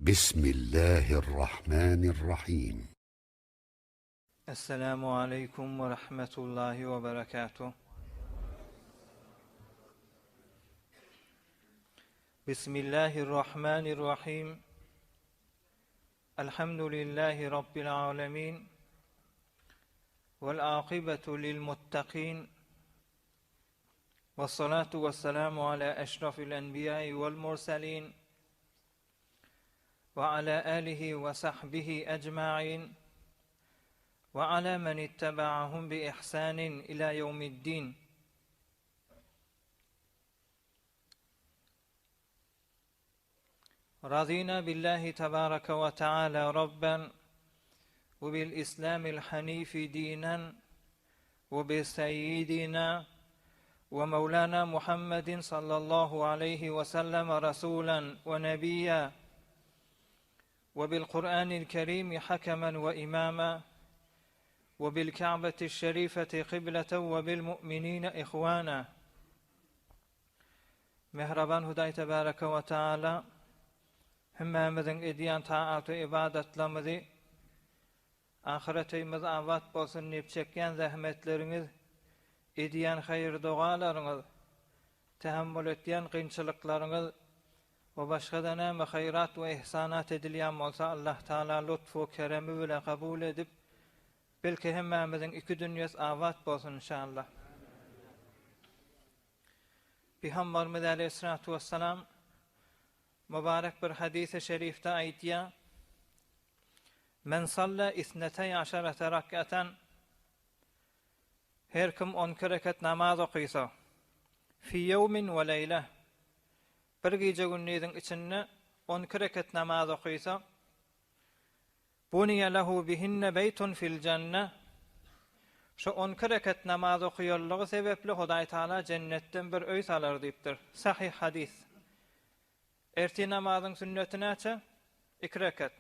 Bismillahirrahmanirrahim. Esselamu aleýkum we rahmetullahi we berekatuh. Bismillahirrahmanirrahim. Elhamdülillahi Rabbil alemin. Vel akibetu lil muttaqin. Vessalatu vesselamu ala eşrafil enbiyai vel murselin. Ve ala alihi ve sahbihi ecmain. Ve ala men ittaba'ahum bi ihsanin ila yevmiddin. Razina billahi tebareke ve teala Rabben ve bil İslamil hanifi dinen ve bi seyyidina ve mevlana Muhammedin sallallahu aleyhi ve sellem rasulen ve nebiyya ve bil Kur'anil Kerim hakemen ve imama ve bil Ka'beti şerifeti kıbleten ve bil mu'minine ihvana. Mähriban Hudaý Tebareke we Taala hemmämiziň edýän taat we ybadatlarymyzy ahyret öýümiz abat bolsun diýip çekýän zähmetleriňiz, edýän haýyr-dogalaryňyz, tähemmül etýän kynçylyklaryňyz we başga-da näme haýrat we ihsanat edilýän bolsa Allah Taala lutf we keremi bile kabul edip, belki hemmämiziň iki dünýesi abat bolsun inşallah. Pygamberimiz aleýhissalatu wessalam mübarek bir hadysy şerifde aýdýar, Men salla isneteý aşarate rak'aten Her kim on iki rekat namaz okysa, fi ýewmin we leýle bir gije-gündiziň içinde on iki rekat namaz okysa, Buniýe lehu bihinne beýtun fil jenne, Şu on iki reket namaz okaýanlygy sebäpli Hudaý Tagala jennetden bir öý salar diýipdir. Sahyh hadys. Ertir namazyň sünneti näçe? Iki reket.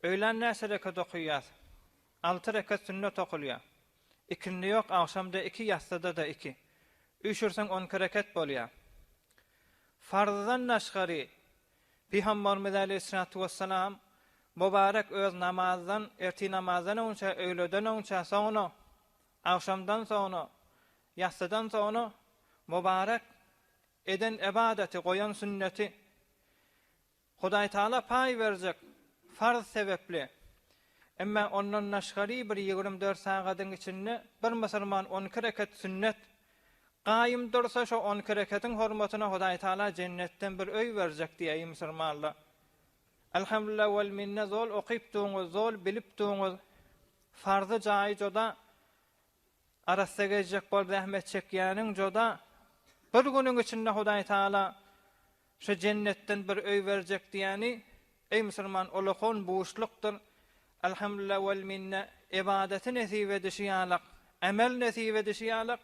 Öýlän näçe reket okaýas? Alty reket sünnet okalýar. Ikindi ýok, agşamda iki, ýassyda-da iki. Üýşürseň on iki reket bolýar. Farzdan daşgary Pygamberimiz aleýhissalatu wessalam mübarek öz namazdan, ertir namazdan öňçä, öýleden öňçä, soňuna, agşamdan soňuna, ýassydan soňuna mübarek eden ybadaty, goýan sünneti Hudaýtagala paý berjek farz sebepli. Emma ondan daşgary bir 24 sagadyň içinde bir musulman 12 reket sünnet Gaýym dursa şo on iki rekediň hormatyna Hudaý Taala jennetden bir öý berjek diýä eý musurmanlar. Elhamdulillah wel minne zol okypdygyňyz zol bilipdigiňiz farzy jaýy joda arassa gezjek bolup zähmet çekýäniň joda bir günüň içinde Hudaý Taala Şu jennetden bir öý berjek diýýäni, eý musulman, ulakon buşlukdyr. Elhamdülillah wel minne, ybadaty nesip edişi ýalak, emel nesip edişi ýalak,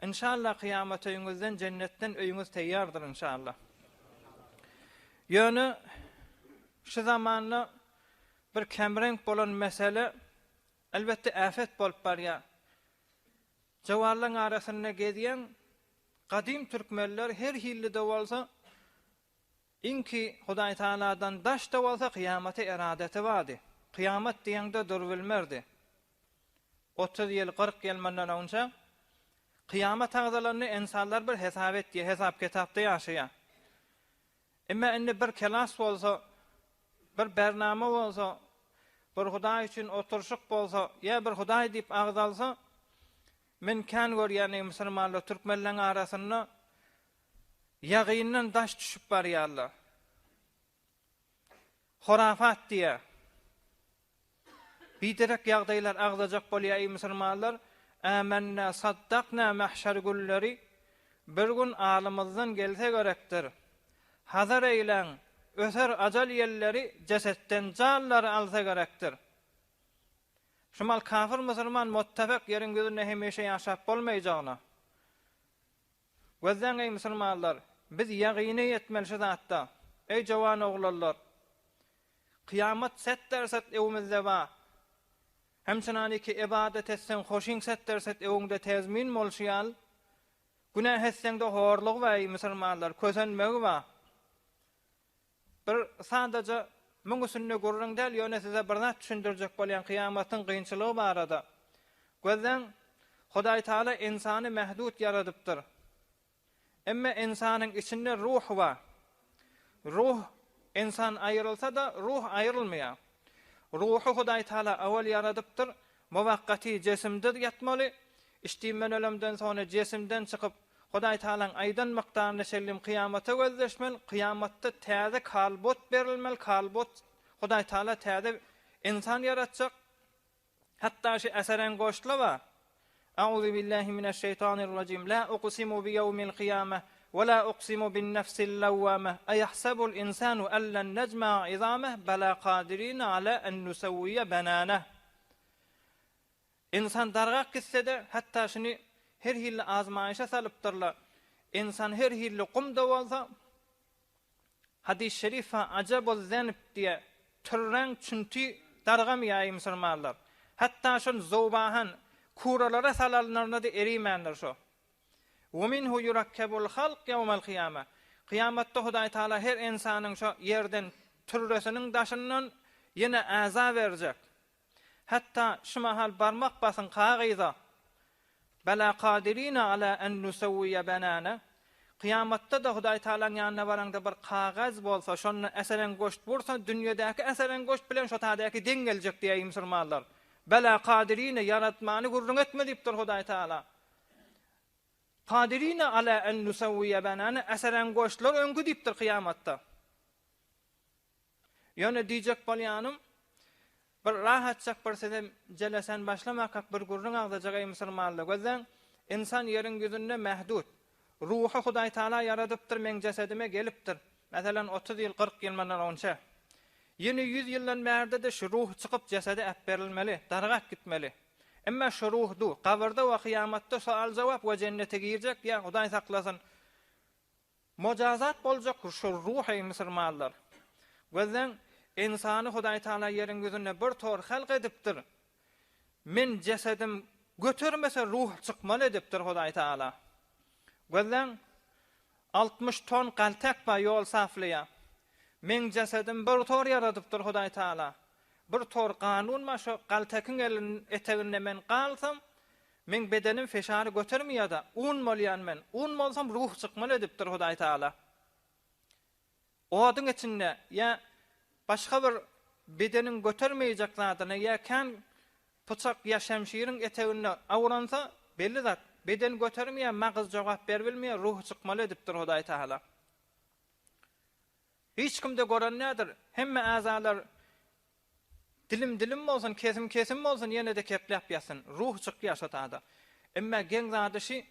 inşallah kyýamat öýüňizden jennetden öýüňiz teýýardyr inşallah. Ýöne şu zamanda bir kemreňk bolan mesele elbetde äfet bolup barýar. Jowanlaň arasynda gezýäň, Gadym türkmenler her hilli-de bolsa, iňki Hudaýtagaladan daş-da bolsa kyýamata eradeti bardy. Kyýamat diýeňde durubilmerdi. 30 ýyl, 40 ýyl mundan öňçe kyýamat agzalanda ynsanlar bir hesap etýär, hesap-kitapda ýaşaýar. Emma indi bir kelas bolsa, bir bernama bolsa, bir Hudaý üçin oturyşyk bolsa, ýa bir Hudaý diýip agzalsa, Men kän görýän eý musulmanlar türkmenleň arasynda ýagyndan daş düşüp barýarlar. Horafat diýýär. Biderek ýagdaýlar agzajak bolýar eý musulmanlar. Ämennä saddakna mahşer günleri bir gün alymyzdan gelse gerekdir. Hazar eýläň, öser ajal ýelleri jesetden janlary alsa gerekdir. Şumal kafir musulman muttafak ýeriň ýüzünde hemişe ýaşap bolmaýjagyna. Gözläň eý musulmanlar, biz ýagyna ýetmeli şu zatda. Eý jowan oglanlar! Kyýamat setderset öwümizde ba. Hemçinaniki ybadat etseň hoşyň setderset öwüňde tezmin bolşy ýal, günäh etseňde horlugy ba eý musulmanlar, kösenmegi ba. Bir sadaja muň üstünde gürrüň däl, ýöne size bir zat düşündirjek bolýan kyýamatyň kynçylygy barada. Gözläň, Hudaýtagala ynsany mähdut ýaradypdyr. Emme ynsanyň içinde ruh bar. Ruh, ynsan aýrylsa-da, ruh aýrylmaýar. Ruhy Hudaýtagala owal ýaradypdyr, muwakgaty jesimde ýatmaly, içdimden ölemden soňra jesimden çykyp, Hudaý Tagalaň aýdan mukdaryna çenlim kyýamata gözleşmeli, kyýamatda täze kalbot berilmeli, kalbot Hudaý Tagala täze ynsan ýaratjak, hatda şu esereň goşla bar, Auzubillahi mineşşeýtanirrajim, la uqsimu bi ýewmil kyýame, we la uqsimu bin nefsil lewwame, eýahsebul insanu en len nejma'a izameh, bela kadirine ala en nusewwiye benaneh. Ynsan dargap gitse-de, hatda şuny her hilli azmaýyşa salypdyrlar. Ynsan her hilli gum-da bolsa, hadys şerif-ha ajabul zenb diýe, türräň çünti dargamaýar musulmanlar. Hatda şol zowbahan kuralara salanlarynda-da erimändir şo. Wa minhu yurakkabul halk ýawmal kyýama. Kyýamatda Hudaý Tagala her ynsanyň şo ýerden türresiniň daşyndan ýene äza berjek. Hatda şu mahal barmak basyň kagyza, Bela kadirina ala en nusewwiye benane, Kyýamatda-da Hudaý Tagalaň ýanyna baraňda bir kagyz bolsa, şonda äseren goşt bolsa, dünýedäki äseren goşt bilen şo tadäki deň geljek diýýär musulmanlar. Bela kadirina, ýaratmany gürrüň etme diýipdir Hudaý Tagala. Kadirina ala en nusewwiye benane, äseren goştlar öňki diýipdir kyýamatda. Ýöne diýjek bolýanym, bir rahatjak bir size jelesen başlamakak bir gürrüň agzajak eý musulmanlar gözläň, ynsan ýeriň ýüzünde mähdut. Ruhy Hudaý Taala ýaradypdyr meň jesedime gelipdir. Meselem 30 ýyl 40 ýyl mundan onça. Ýene 100 ýyldan bärde-de şu ruh çykyp jesede äpberilmeli, dargap gitmeli. Emma şu ruh du, gabyrda we kyýamatda soal-jogap we jennete girjek ýa Hudaý saklasyn Mojazat boljak şu ruh eý musulmanlar! Gözläň, ynsany Hudaý Tagala ýeriň ýüzünde bir tor halk edipdir. Men jesedim götermese ruh çykmaly edipdir Hudaý Tagala. Gözläň, 60 ton galtak bar ýol saflaýa. Meň jesedim bir tor ýaradypdyr Hudaý Tagala. Bir tor kanun bar şo galtakyň elin eteginde men galsam, Meň bedenim feşary götermeýärda, un bolýan men. Un bolsam ruh çykmaly edipdir Hudaý Tagala. Oduň içinde ýa başga bir bedeniň götermeýjek zadyny ýa kän pyçak ýa şemşiriň eteginde awransa, belli zat, beden götermeýär, magyz jogap beribilmeýär, ruh çykmaly edipdir Hudaý Tagala. Hiç kimde gören däldir, hemme azalar Dilim-dilim bolsun, kesim-kesim bolsun, ýene-de kepläp ýatsyn. Ruh çykýar şo tada. Emma geň zady şi,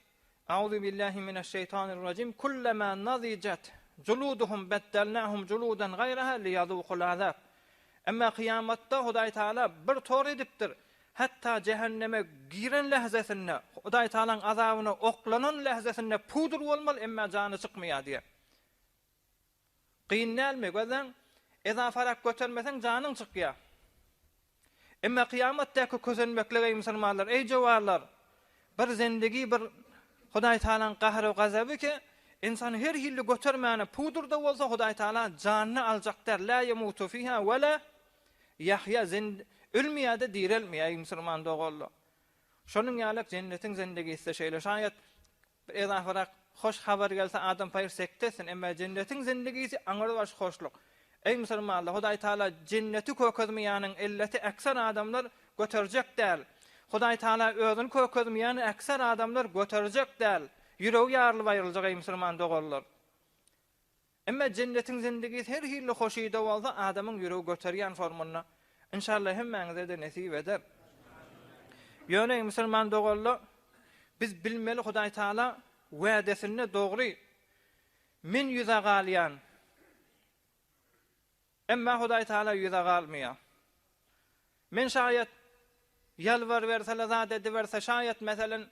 Auzubillahi mineşşeýtanirrajim, Kullama nazijat juluduhum beddelnahum juludan gaýraha liýazukul azab. Emma kyýamatda Hudaý Taala bir tor edipdir. Hatda jähenneme giren lähzesinde, Hudaý Taalaň azabyna oklanan lähzesinde pudur bolmaly, emma jany çykmaýar diýýär. Kyn dälmi, gözleň, ezafarak götermeseň janyň çykýar. Emma kyýamatdaky kösenmeklik eý musulmanlar, eý jowanlar, bir zendigi bir Hudaý Tagalaň gahary gazaby ki, ynsan her hilli götermäne pudr-da bolsa Hudaý Tagala janyny aljak däl, la ýemutu fiha we la ýahýa, ölmeýär-de direlmeýär eý musulman doganlar. Şonuň ýalak jennetiň zendigisi-de şeýle şaýat Bir ezafarak hoş habar gelse adam paýyr sekde etsin, emma jennetiň zindigisi aňrybaş hoşluk. Eý musulmanlar, Hudaý Taala jenneti kökezmeýäniň illeti ekser adamlar göterjek däl. Hudaý Taala özüni kökezmeýäni ekser adamlar göterjek däl. Ýüregi ýarylyp aýryljak eý musulman doganlar. Emma jennetiň zindigisi her hilli hoşyda bolsa adamyň ýüregi göterýän formunda. Inşallah hemmäňize-de nesip eder. Ýöne eý musulman doganlar biz bilmeli Hudaý Taala wädesinde dogry men ýüze galýan emma Hudaý Taala ýüze galmaýar. Men şaýat ýalbarybersele zat ediberse şaýat meselen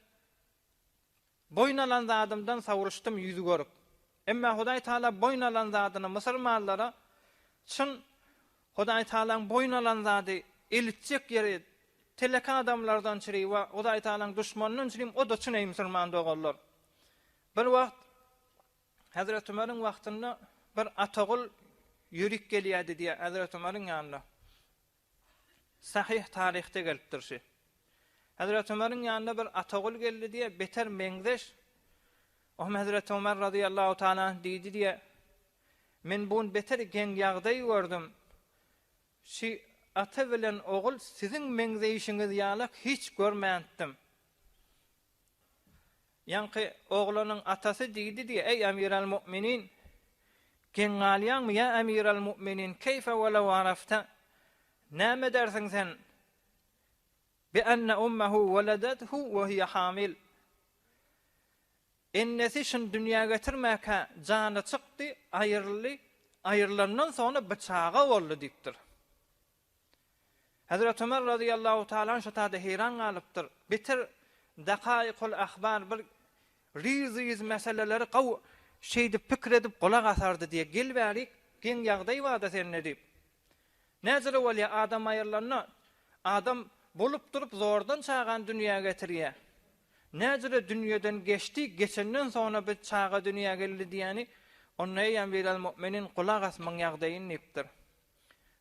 Boýun alan zadymdan sowruşdym ýüz görüp. Emma Hudaý Taala boýun alan zadyny musulmanlara çyn Hudaý Taalaň boýun alan zady elitjek ýeri telek adamlardan çyry we Hudaý Taalaň duşmanyndan çyrim o-da çyn eý musulman doganlar. Bir wagt Hezreti Ömeriň wagtynda bir atagul. Ýörik gelýärdi diýýär Hezreti Ömeriň ýanyna. Sahyh taryhda gelipdir şi. Hezreti Ömeriň ýanyna bir atagul geldi diýýär, beter meňzeş. Ohm Hezreti Ömer razyýallahu taala anh diýdi diýýär, Men bu gün beter geň ýagdaý gördüm. Şi ata bilen ogul siziň meňzeýşiňiz ýalak hiç görmändim. Ýaňky oglanyň atasy diýdi diýe, Eý, Emiral Mu'minin! Geň galýaňmy, ýa Emiral Mu'minin, keýfe we lew arafte, näme edersiň sen, bi enne ummehu weledethu we hiýe hamil. Ennesi şuny dünýä getirmäkä jany çykdy, aýryldy, aýrylandan soňra bir çaga boldy diýipdir. Hezreti Ömer razyýallahu taala anh şo taýda heýran galypdyr. Beter dakaikul ahbar bir ryz-ryz meseleleri gawy şeýdip pikir edip gulak asardy diýýär. Gel bärik, geň ýagdaý bar-da sende diýip. Näjele bolýar, adam aýrylanda, adam bolup durup zordan çagany dünýä getirýär. Näjele dünýeden geçdi, geçenden soňra bir çaga dünýä geldi diýýäni, onda eý Emiral Mu'minin gulak as muň ýagdaýyny diýipdir.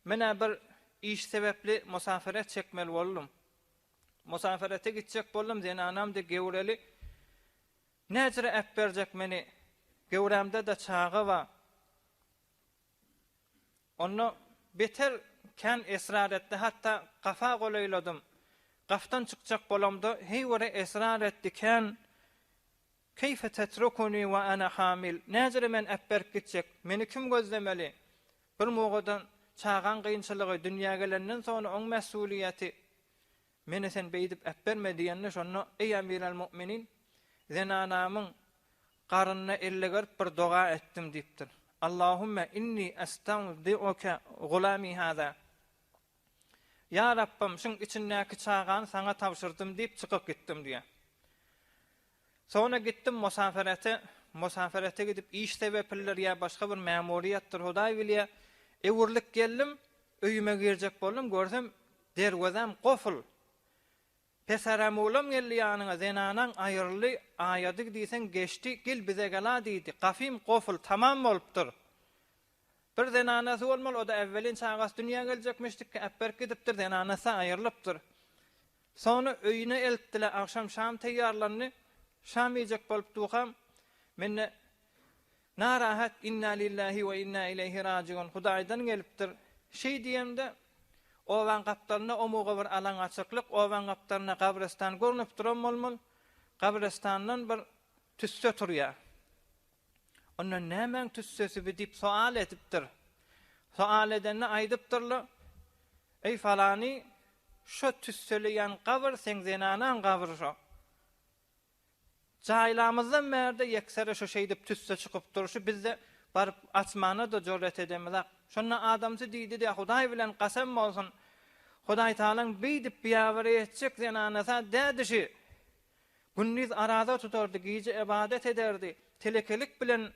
Men-ä bir iş sebäpli musaferet çekmeli boldum. Musaferete gitjek boldum, zenanam-da gewreli. Näjire äpberjek meni? Gewrämde-de çaga bar. Onda beter kän esrar etdi, hatda gafa golaýladym. Gafdan çykjak bolamda, heýwere esrar etdi kän. Keýfe tetrukuni we ana hamil, Näjere men äpberip gitjek, meni kim gözlemeli? Bir mugadan çagaň kynçylygy, dünýä gelenden soňra oň mäsuliýeti. Meni sen beýdip äpberme diýende şonda, Eý Amiral Mu'minin, zenanamyň garynyna ellegerip bir doga etdim diýipdir. Allahümme inni estawdi'uke gulami haza. Ýa Rabbym, şuň içindäki çagany saňa tabşyrdym diýip çykyp gitdim diýýär. Soňra gitdim musaferete, musaferete gidip iş sebepildir ýa başga bir mämuriýetdir Hudaý bilýär, öwrülip geldim, öýüme girjek boldum, görsem derwezäm goful. Pesaremulam geldi ýanyňa, zenanaň aýryldy, aýady diýseň geçdi, gel bize gela diýdi, gafym goful, tamam bolupdyr. Bir zenanasy bolmaly, o-da äwwelin çagasy dünýä geljekmişdikki, äpberip gidipdir, zenanasy aýrylypdyr. Soňra öýüne eltdiler, agşam şam teýýarlandy, şam iýjek bolup dukam, mende narahat, Inna lillahi we inna ileýhi rajiun, Hudaýdan gelipdir. Şeý diýemde, obaň gapdalynda omuga bir alaň açyklyk, obaň gapdalynda gabrystan görnüp duran bolmaly, gabrystandan bir tüsse turýar. Onda nämäň tüssesi bi diýip soal edipdir. Soal edende aýdypdyrlar, Eý falany, şo tüsseleýän gabyr seň zenanaň gabry şo. Jaýlamyzdan bärde ýeksere şo şeýdip tüsse çykyp durşy bizde baryp açmana-da jüret edemizak. Şonda adamsy diýdi-de, Hudaý bilen kasam bolsun, Hudaýtagalaň beýdip biabraý etjek zenanasy-a dädi şi. Gündiz araza tutardy, gije ybadat ederdi. Telekelik bilen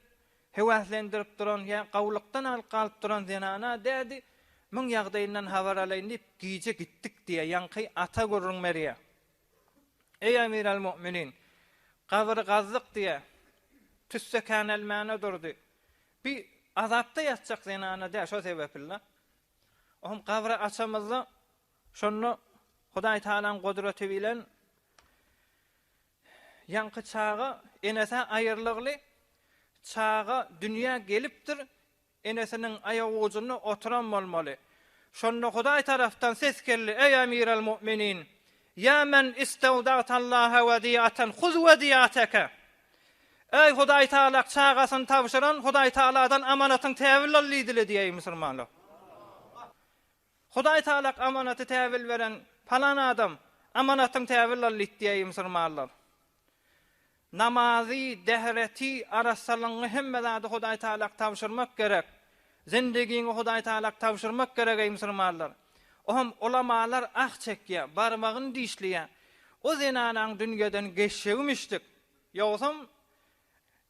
höweslendirip duran ýa gawlykdan alyp galyp duran zenana dädi, Muň ýagdaýyndan habar alaýyn diýip, gije gitdik diýýär. Ýaňky ata gürrüň berýär. Eý, Emiral Mu'minin! Gabyry gazdyk diýýär. Tüsse känelmäne durdy. Bi azapda ýatjak zenana däl, şo sebepli-le. Ohm gabry açamyzda Şonda Hudaý Tagalaň gudraty bilen ýaňky çaga enesä aýrylygly çaga dünýä gelipdir, enesiniň aýagujunda oturan bolmaly. Şonda Hudaý tarapdan ses geldi, Eý Emiral Mu'minin, ýa men istewdagtallaha wediatan huz wediateke. Eý Hudaý Tagala çagasyny tabşyran Hudaý Tagaladan amanatyň täwil al diýdile diýeý musulmanlar. Hudaý Tagalak amanaty täwil beren palan adam amanatyň täwil al diýdi eý musulmanlar. Namazy, dähreti, arassalygyňy hemme zady Hudaý Tagalak tabşyrmak gerek. Zindigiňi Hudaý Tagalak tabşyrmak gerek eý musulmanlar. Oham ulamalar ah çekýär, barmagyny dişleýär. O zenanaň dünýeden geçjegimişdik. Ýogsam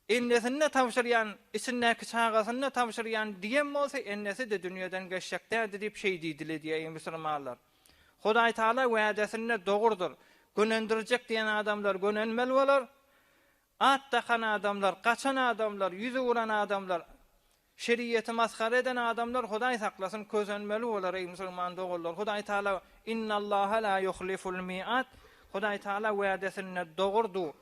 Ennesine tabşyrýan, içindäki çagasyna tabşyrýan diýen bolsa, ennesi-de dünýeden geçjek däldi diýip şeý diýdile diýýär, eý musulmanlar! Hudaýtagala wädesinde dogrudyr. Gönendirjek diýen adamlar gönenmeli bolar. At dakan adamlar, gaçan adamlar, ýüz öwren adamlar. Şeriýeti masgara eden adamlar Hudaý saklasyn kösenmeli bolar eý musulman doganlar Hudaý Taala Innallaha la yuhliful miat Hudaý Taala wädesinde dogurdu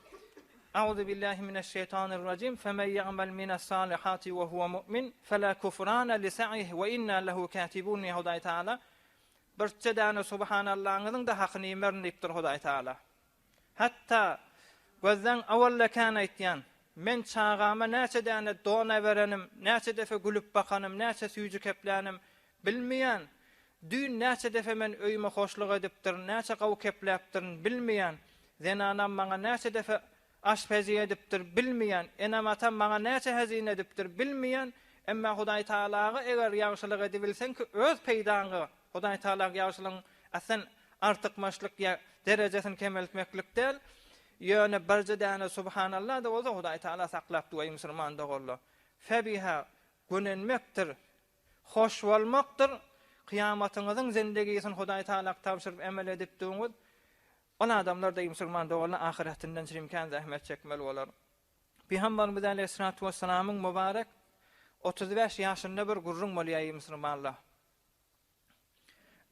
Auzu billahi mineşşeýtanirrajim Femen ýa'mel minessalihati we huwe mu'min fela kufrana li sa'ih we inna lehu katibun diýýär Hudaý Taala Birçe däne subhanallaňyzyň-da hakyny iýmerin diýipdir Hudaý Taala. Hatda gözleň awallekän aýtýan, men çagama näçe däne don äberenim, näçe defe gülüp bakanym, näçe süýji keplänim bilmeýän, düýn näçe defe men öýüme hoşluk edipdirin, näçe gawy kepläpdirin bilmeýän, zenanam maňa näçe defe aşpezi edipdir bilmeýän, enem-atam maňa näçe hezin edipdir bilmeýän, emma Hudaý Tagalaga eger ýagşylyk edibilseň ki öz peýdaňa, Hudaý Tagalaga ýagşylygyň aslen artykmaçlyk ýa derejesini kemeltmeklik däl, ýöne birje däne Subhanallah-da bolsa Hudaý Tagala saklap dur eý musulman doganlar. Febiha gönenmekdir, hoş bolmakdyr, kyýamatyňyzyň zindigisini Hudaý Tagala tabşyryp emel edip durňyz, ol adamlar-da eý musulman doganlar ahyretinden çirimkän zähmet çekmeli bolar. Pygamberimiz aleýhissalatu wessalamyň mübarek 35 ýaşynda bir gürrüň bolýar eý musulmanlar.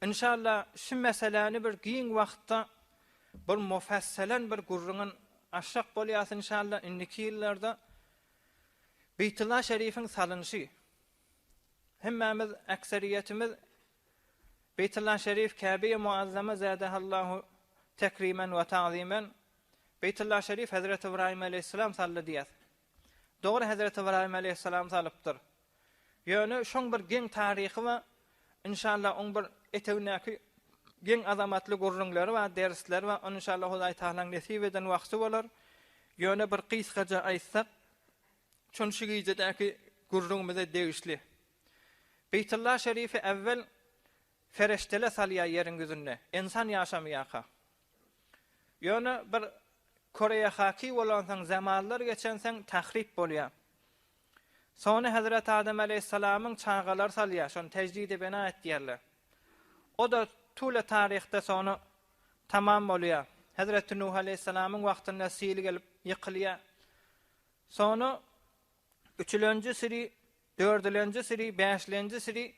Inşallah şu meseläni bir giň wagtda bir mufesselen bir gürrüňin açjak bolýas inşallah indiki ýyllarda. Beýtullah şerifiň salynşy. Hemmämiz ekseriýetimiz Beýtullah şerif Käbe-i Muazzama zädehallahu tekrimen we ta'zimen Beýtullah şerif Hezreti Ybraýym aleýhissalam saldy diýýäs. Dogry Hezreti Ybraýym aleýhissalam salypdyr. Ýöne şoň bir geň taryhy bar. Inşallah oň bir etegindäki geň azamatly gürrüňleri bar, dersleri bar. Ony inşallah Hudaý Tagalaň nesip eden wagty bolar. Ýöne bir gysgaça aýtsak, şony şu gijedäki gürrüňimize degişli. Beýtullah şerifi äwwel fereştele salýar ýeriň ýüzünde, ynsan ýaşamaýarka. Ýöne bir Koreýa haki bolansoň, zamanlar geçensoň tahryp bolýar. Sony Hezreti Adam aleýhissalamyň çagalary salýar, şony tejdidi bina et diýerler. O-da tule taryhda sony tamam bolýar. Hezreti Nuh aleýhissalamyň wagtynda sil gelip ýykylýar. Sony üçülenji siri Dördülenji süri, bäşlenji süri,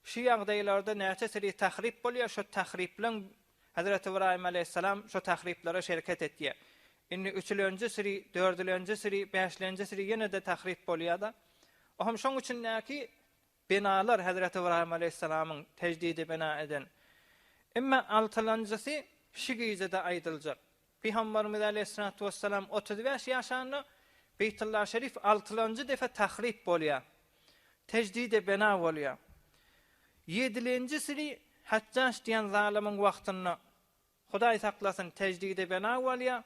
şu ýagdaýlarda näçe süri tahryp bolýar, şo tahryplaň Hezreti Ybraýym aleýhissalam şo tahryplara şereket etýär. Indi üçülenji süri, dördülenji süri, bäşlenji süri ýene-de tahryp bolýar-da. Ohm şoň içindäki binalar Hezreti Ybraýym aleýhissalamyň tejdidi bina eden. Emma altylanjysy şu gijede aýdyljak. Pygamberimiz aleýhissalatu wessalam 35 ýaşanda Beýtullah Şerif altylanjy defe tahryp bolýar. Tejdide bena bolýar. Ýedilenji siri Hajjaş diýen zalymyň wagtynda Hudaý saklasyn tejdide bena bolýar.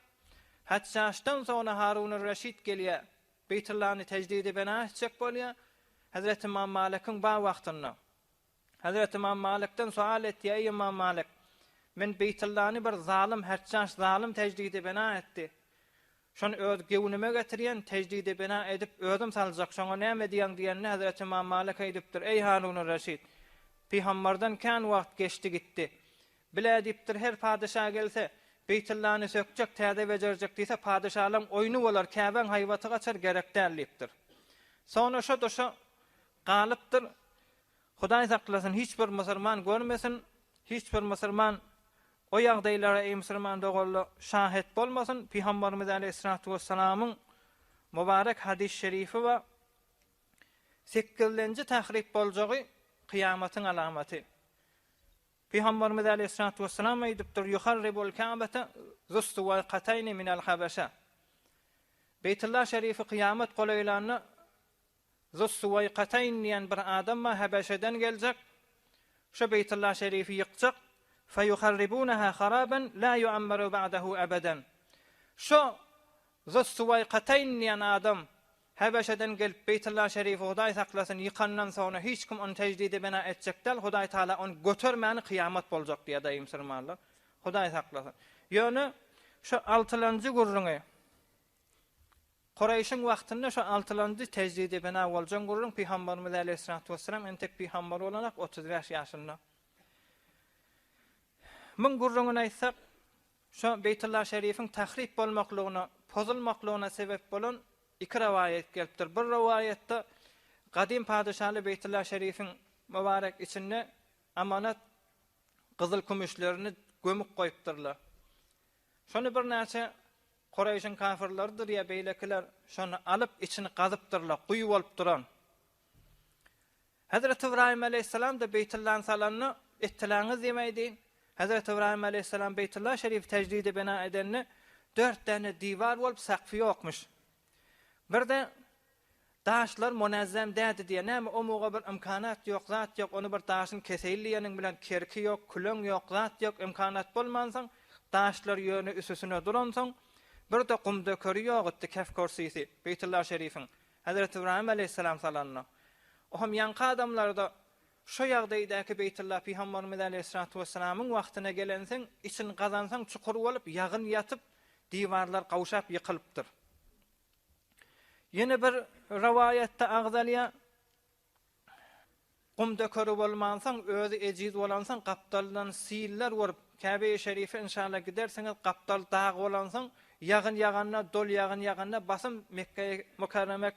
Hajjaşdan soňra Harun Reşit gelýär. Beýtullany tejdide bena etjek bolýar. Hezreti Ymam Malykyň bar wagtynda. Hezreti Ymam Malykdan soal etýär, Eý Ymam Malyk! Men Beýtullany bir zalym, Hajjaş zalym tejdide bina etdi. Şony öz göwnüme getirýän, tejdide bina edip özüm saljak, şoňa näme diýýäň diýende Hezreti Ymam Malyk aýdypdyr, Eý Harun Reşit! Pygambardan kän wagt geçdi gitdi. Bile diýipdir, her padyşa gelse, Beýtullany sökjek, täze bejerjek diýse, padyşalaň oýny bolar, Käbäň haýbaty gaçar, gerek däl diýipdir. Soňra şo-da şo galypdyr. Hudaý saklasyn hiç bir musurman görmesin, hiç bir musurman o ýagdaýlara eý musurman doganlar şahet bolmasyn, Pygambarymyz aleýhissalatu wessalamyň mübarek hadys şerifi bar, Sekizlenji tahryp boljagy kyýamatyň alamaty. Pygambarymyz aleýhissalatu wessalam aýdypdyr, Ýuharribul Ka'bete zussuwaýkataýni minel habeşe. Beýtullah şerifi kyýamat golaýlanda Zussuwaýkataýn diýen bir adam bar, Hebeşeden geljek, şo Beýtullah şerifi ýykjak, Feýuharribunaha haraban la ýuammaru ba'dahu ebeden. Şo Zussuwaýkataýn diýen adam Hebeşeden gelip Beýtullah şerifi Hudaý saklasyn ýykandan soňra hiç kim ony tejdide bina etjek däl, Hudaý Tagala ony götermäni kyýamat boljak diýýär daýy musulmanlar. Hudaý saklasyn. Ýöne şo altylanjy gürrüňi Kureýşiň wagtynda şo altylanjy tejdidi bina boljan gürrüň Pygamberimiz aleýhissalatu wessalam entek pygamber bolanak 35 ýaşynda. Muň gürrüňini aýtsak, şo Beýtullah şerifiň tahryp bolmaklygyna, pozulmaklygyna sebep bolan iki rowaýat gelipdir. Bir rowaýatda. Gadym padyşaly Beýtullah Şerifiň mübarek içinde amanat gyzyl-kümüşlerini gömüp goýupdyrlar. Şony birnäçe Kureýşiň kafyrlarydyr ýa beýlekiler şony alyp içini gazypdyrlar, guýy bolup duran. Hezreti Ybraýym aleýhissalam-da Beýtullany salanda, Etdiläňiz diýmeýdi. Hezreti Ybraýym aleýhissalam Beýtulla şerifi tejdide bina edende, dört däne diwar bolup, sakfy ýokmuş. Bir-de daşlar munazzam dädi diýýär. Näme, omuga bir ymkanat ýok, zat ýok, ony bir daşyny keseýin diýeniň bilen kerki ýok, küleň ýok, zat ýok, ymkanat bolmansoň, daşlar ýöne üsüsine duransoň, bir-de gumdökeri ýok etdi, kef korsisi, Beýtulla şerifiň. Hezreti Ybraýym aleýhissalam salanda, ohem ýaňky adamlarda şo ýagdaýdaky Beýtulla pygamberimiz aleýhissalatu wessalamyň wagtyna gelenseň, içini gazansaň çukur bolup, ýagyn ýatyp, diwarlar gawşap ýykylypdyr. Ýene bir rowaýatda agzalýar, Gum dökeri bolmansoň, özi ejiz bolansoň, gapdalyndan siller urup, Käbe-i Şerife inşallah gidersiňiz, gapdal dag bolansoň, ýagyn ýaganda, doly ýagyn ýaganda basym Mekge-i Mükerremek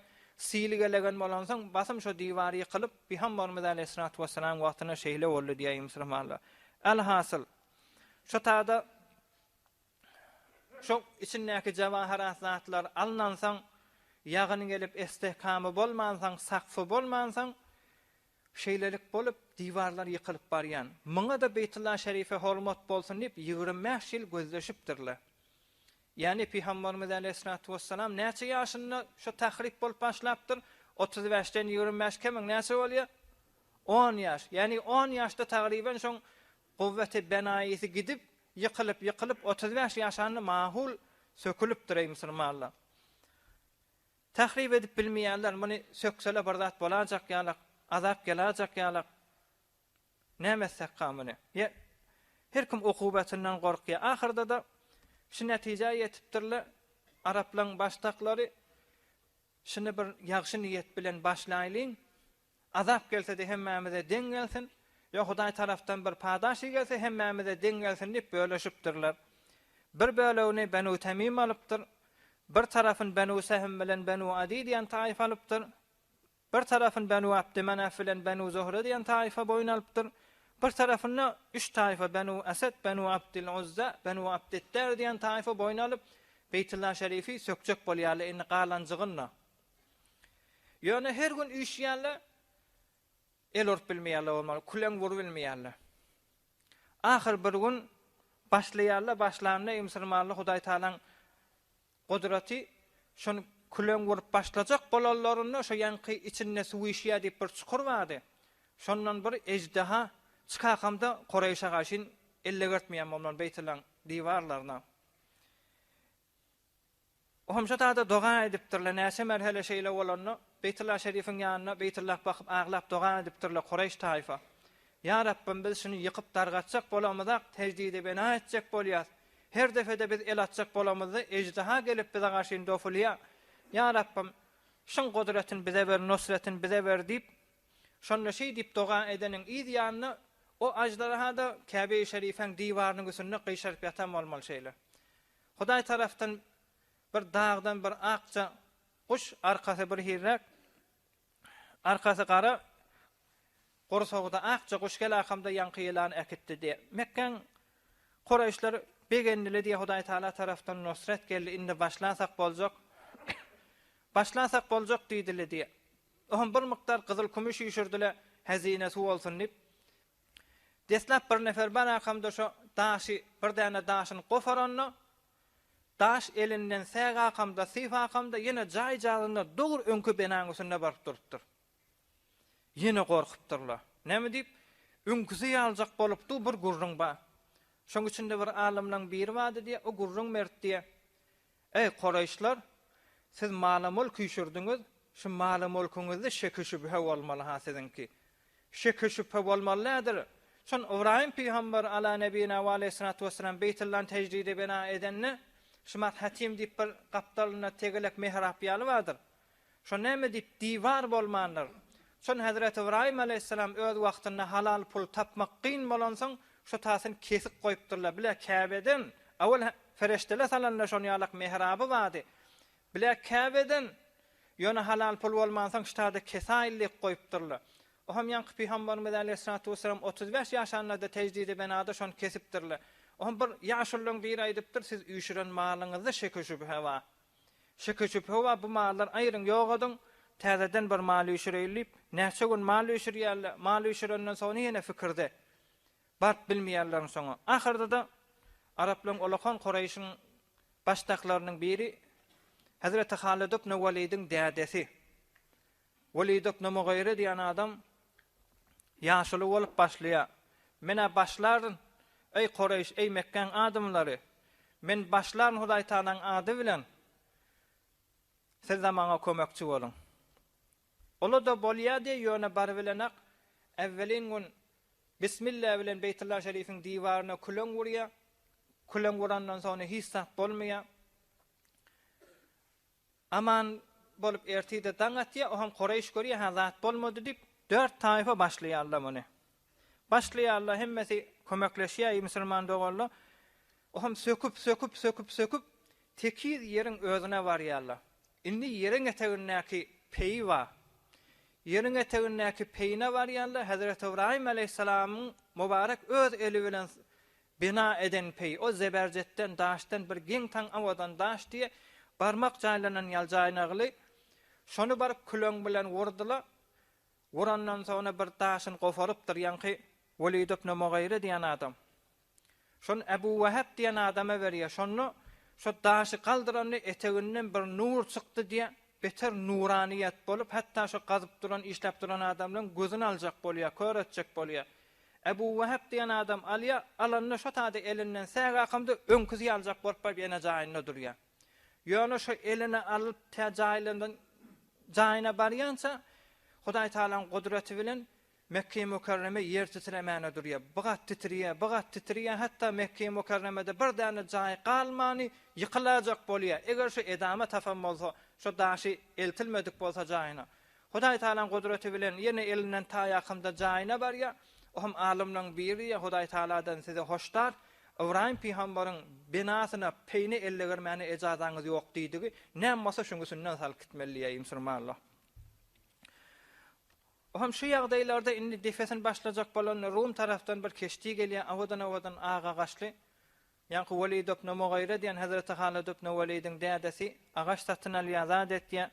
sil gelegen bolansoň, basym şo diwar ýykylyp, Pygamberimiz aleýhissalatu wessalamyň wagtynda şeýle boldy diýýär musulmanlar. Elhasyl, şo tada Şo içindäki jawaharat zatlar alnansoň, ýagyn gelip estehkamy bolmansoň, sakfy bolmansoň, şeýlelik bolup, diwarlar ýykylyp barýan. Muňa-da Beýtulla Şerife hormat bolsun diýip, 25 ýyl gözleşipdirler. Ýagny Pygamberimiz aleýhissalatu wessalam näçe ýaşynda şo tahryp bolup başlapdyr? 35-den 25 kemiň näçe bolýar? On ýaş. Ýagny on ýaşda tagryban şoň guwweti benaýysy gidip, Ýykylyp, ýykylyp, 35 ýaşanda mahul sökülipdir, eý musulmanlar. Tahryp edip bilmeýänler muny söksele bir zat bolajak ýalak, azap gelajak ýalak. Näme etsekka muny? Ýa her kim ukubetinden gorkýar. Ahyrda-da şu netijä ýetipdirler, araplaryň başdaklary, Şuny bir ýagşy niýet bilen başlaýlyň, Azap gelse-de hemmämize deň gelsin, ýa Hudaý tarapdan bir padaşy gelse hemmämize deň gelsin diýip bölüşipdirler. Bir bölegini Benu Temim alypdyr, bir tarapyny Benu Sehm bilen Benu Adi diýen taýfa alypdyr, bir tarapyny Benu Abdymanaf bilen Benu Zuhre diýen taýfa boýun alypdyr, bir tarapyny üç taýfa Benu Esed, Benu Abdil-Uzza, Benu Abdiddar diýen taýfa boýun alyp, Beýtullah Şerifi sökjek bolýarlar indi galanjygyny. Ýöne her gün üýşýärler, el urup bilmeýärler bolmaly, küleň urup bilmeýärler. Ahyr bir gün başlaýarlar, başlanda ey musulmanlar Hudaý Tagalaň gudraty şony küleň urup başlajak bolanlarynda şo ýaňky içinde suw işýär diýip bir çukur bardy. Şondan bir ejdeha çykakamda Kureýşe garşyn ellegertmeýän bolmaly Beýtullaň diwarlaryna. Ohm şo tada doga edipdirler, näçe merhele şeýle bolanda, Beýtullah Şerifiň ýanynda Beýtullah bakyp aglap doga edipdirler, Kureýş taýfa, Ýa Rabbym biz şuny ýykyp dargatjak bolamyzak, tejdidi bina etjek bolýas, her defede biz el atjak bolamyzda ejdeha gelip bize garşyn dofulýa, Ýa Rabbym, şuň gudretini bize ber, nusretini bize ber diýip, şonda şeý diýip doga edeniň yz ýanynda o aždarha-da Käbe-i Şerifäň diwarynyň üstünde gyşaryp ýatan bolmaly şeýle. Hudaý tarapdan bir dagdan bir akja guş, arkasy bir hirräk, arkasy gara, gursagy-da akja guş gel arkamda ýaňky ýylany äkitdi diýýär. Mekgäň kuraýyşlary begendile diýýär, Hudaý Tagala tarapdan nusret geldi, indi başlasak boljak, başlasak boljak diýdile diýýär. Ohm bir mukdar gyzyl-kümüş üýşürdile, hezine suw bolsun diýip. Deslap bir nefer bar arkamda şo daşy bir däne daşyny goparanda, daş elinden säg akamda, syf akamda ýene jaý-jazynda dogry öňki benaň üstünde baryp durupdyr. Ýene gorkupdyrlar. Näme diýip, öňküsi ýaljak bolupdy bir gürrüň bar. Şoň içinde bir alymlaň biri bardy diýýär, o gürrüň berdi diýýär. Eý, koreýşler! Siz mala-mülk üýşürdiňiz, şu mala-mülküňizde şeki-şübhe bolmaly-ha siziňki. Şeki-şübhe bolmaly däldir. Şon Ybraýym pygamber ala nebina we aleýhissalatu wessalam Beýtullany tejdide bina edende, şumat Hatim diýip bir gapdalynda tegelek mihrap ýaly bardyr. Şo näme diýip diwar bolmandyr. Şon Hezreti Ybraýym aleýhissalam öz wagtynda halal pul tapmak kyn bolansoň, şo tasyny kesik goýupdyrlar. Bile Käbeden, awal fereşteler salanda şon ýalak mihraby bardy. Bile Käbeden. Ýöne halal pul bolmansoň ştada kesail diýip goýupdyrlar. Oham ýaňky Pygamberimiz aleýhissalatu wessalam 35 ýaşanda-da tejdidi benada şony kesipdirler. Oham bir ýaşulylaryň biri aýdypdyr, siz üýşüren malyňyzda şeke-şübhe bar. Şeke-şübhe bar, bu mallary aýryň ýok ediň, täzeden bir mal üýşüreýli diýip, näçe gün mal üýşürýärler, mal üýşürenden soňra ýene fikirde. Baryp bilmeýärleriň soňy. Ahyrda-da araplaryň ulakan Kuraýşyň başdaklarynyň biri Hezreti Halid ibn Welidiň dädesi Welid ibn Mugyre diýen adam ýaşuly bolup başlaýar. Men-ä başlaryn, eý Kuraýş, eý Mekgäň adamlary! Men başlaryn Hudaý Tagalaň ady bilen, siz-de maňa kömekçi boluň. Ola-da bolýa diýe, ýöne barybilenak, äwwelin gün Bismilla bilen Beýtulla Şerifiň diwaryna küleň urýa, küleň urandan soňra hiç zat bolmaýa. Aman bolup ertir-de daň atýa, oham Kureýş görýä, hä zat bolmady diýip, dört taýfa başlaýarlar muny. Başlaýarlar, hemmesi kömekleşýär musulman doganlar. Oham söküp, söküp, söküp, söküp, tekiz ýeriň özüne barýarlar. Indi ýeriň etegindäki peýi bar. Ýeriň etegindäki peýine barýarlar, Hezreti Ybraýym aleýhissalamyň mübarek öz eli bilen bina eden peýi, o zeberjetden, daşdan bir geň-taň owadan daş diýe, barmak jaýlanan ýaly jaýnagly, şony baryp küleň bilen urdylar. Urandan soňra bir daşyny goparypdyr ýaňky Welid ibn Mugyre diýen adam. Şony Ebu Wehep diýen adama berýär. Şonda şo daşy galdyranda eteginden bir nur çykdy diýýär. Beter nuranyýet bolup, hatda şo gazyp duran, işläp duran adamlaryň gözüni aljak bolýar, kör etjek bolýar. Ebu Wehep diýen adam alýar, alanda şo taýda elinden säg akamda öňküsi ýaljak bolup baryp ýene jaýynda durýar. Ýöne şo eline alyp tä jaýlandan jaýyna barýança Hudaý Tagalaň gudraty bilen Mekge-i Mükerreme ýer titremäne durýar. Bir gat titrýär, bir gat titrýär, hatda Mekge-i Mükerremede bir däne jaý galmany ýykylajak bolýar. Eger şu edama tapan bolsa, şo daşy eltilmedik bolsa jaýyna. Hudaý Tagalaň gudraty bilen ýene elinden taýakynda jaýyna barýar. O hem alymlaryň biri diýýär, Hudaý Tagaladan size hoşdar, Ybraýym pygambaryň binasyna peýne ellegirmäne ejazaňyz ýok diýdigi, näme bolsa şuň üstünden salyp gitmeli diýýär musulmanlar. O hem şu ýagdaýlarda indi defesini başlajak bolanda Rum tarapdan bir keşdi gelýär, owadan-owadan ak agaçly. Ýaňky Welid ibn Mugyra diýen Hezreti Halid ibn Welidiň dädesi agaç satyn alýar, zat etýär.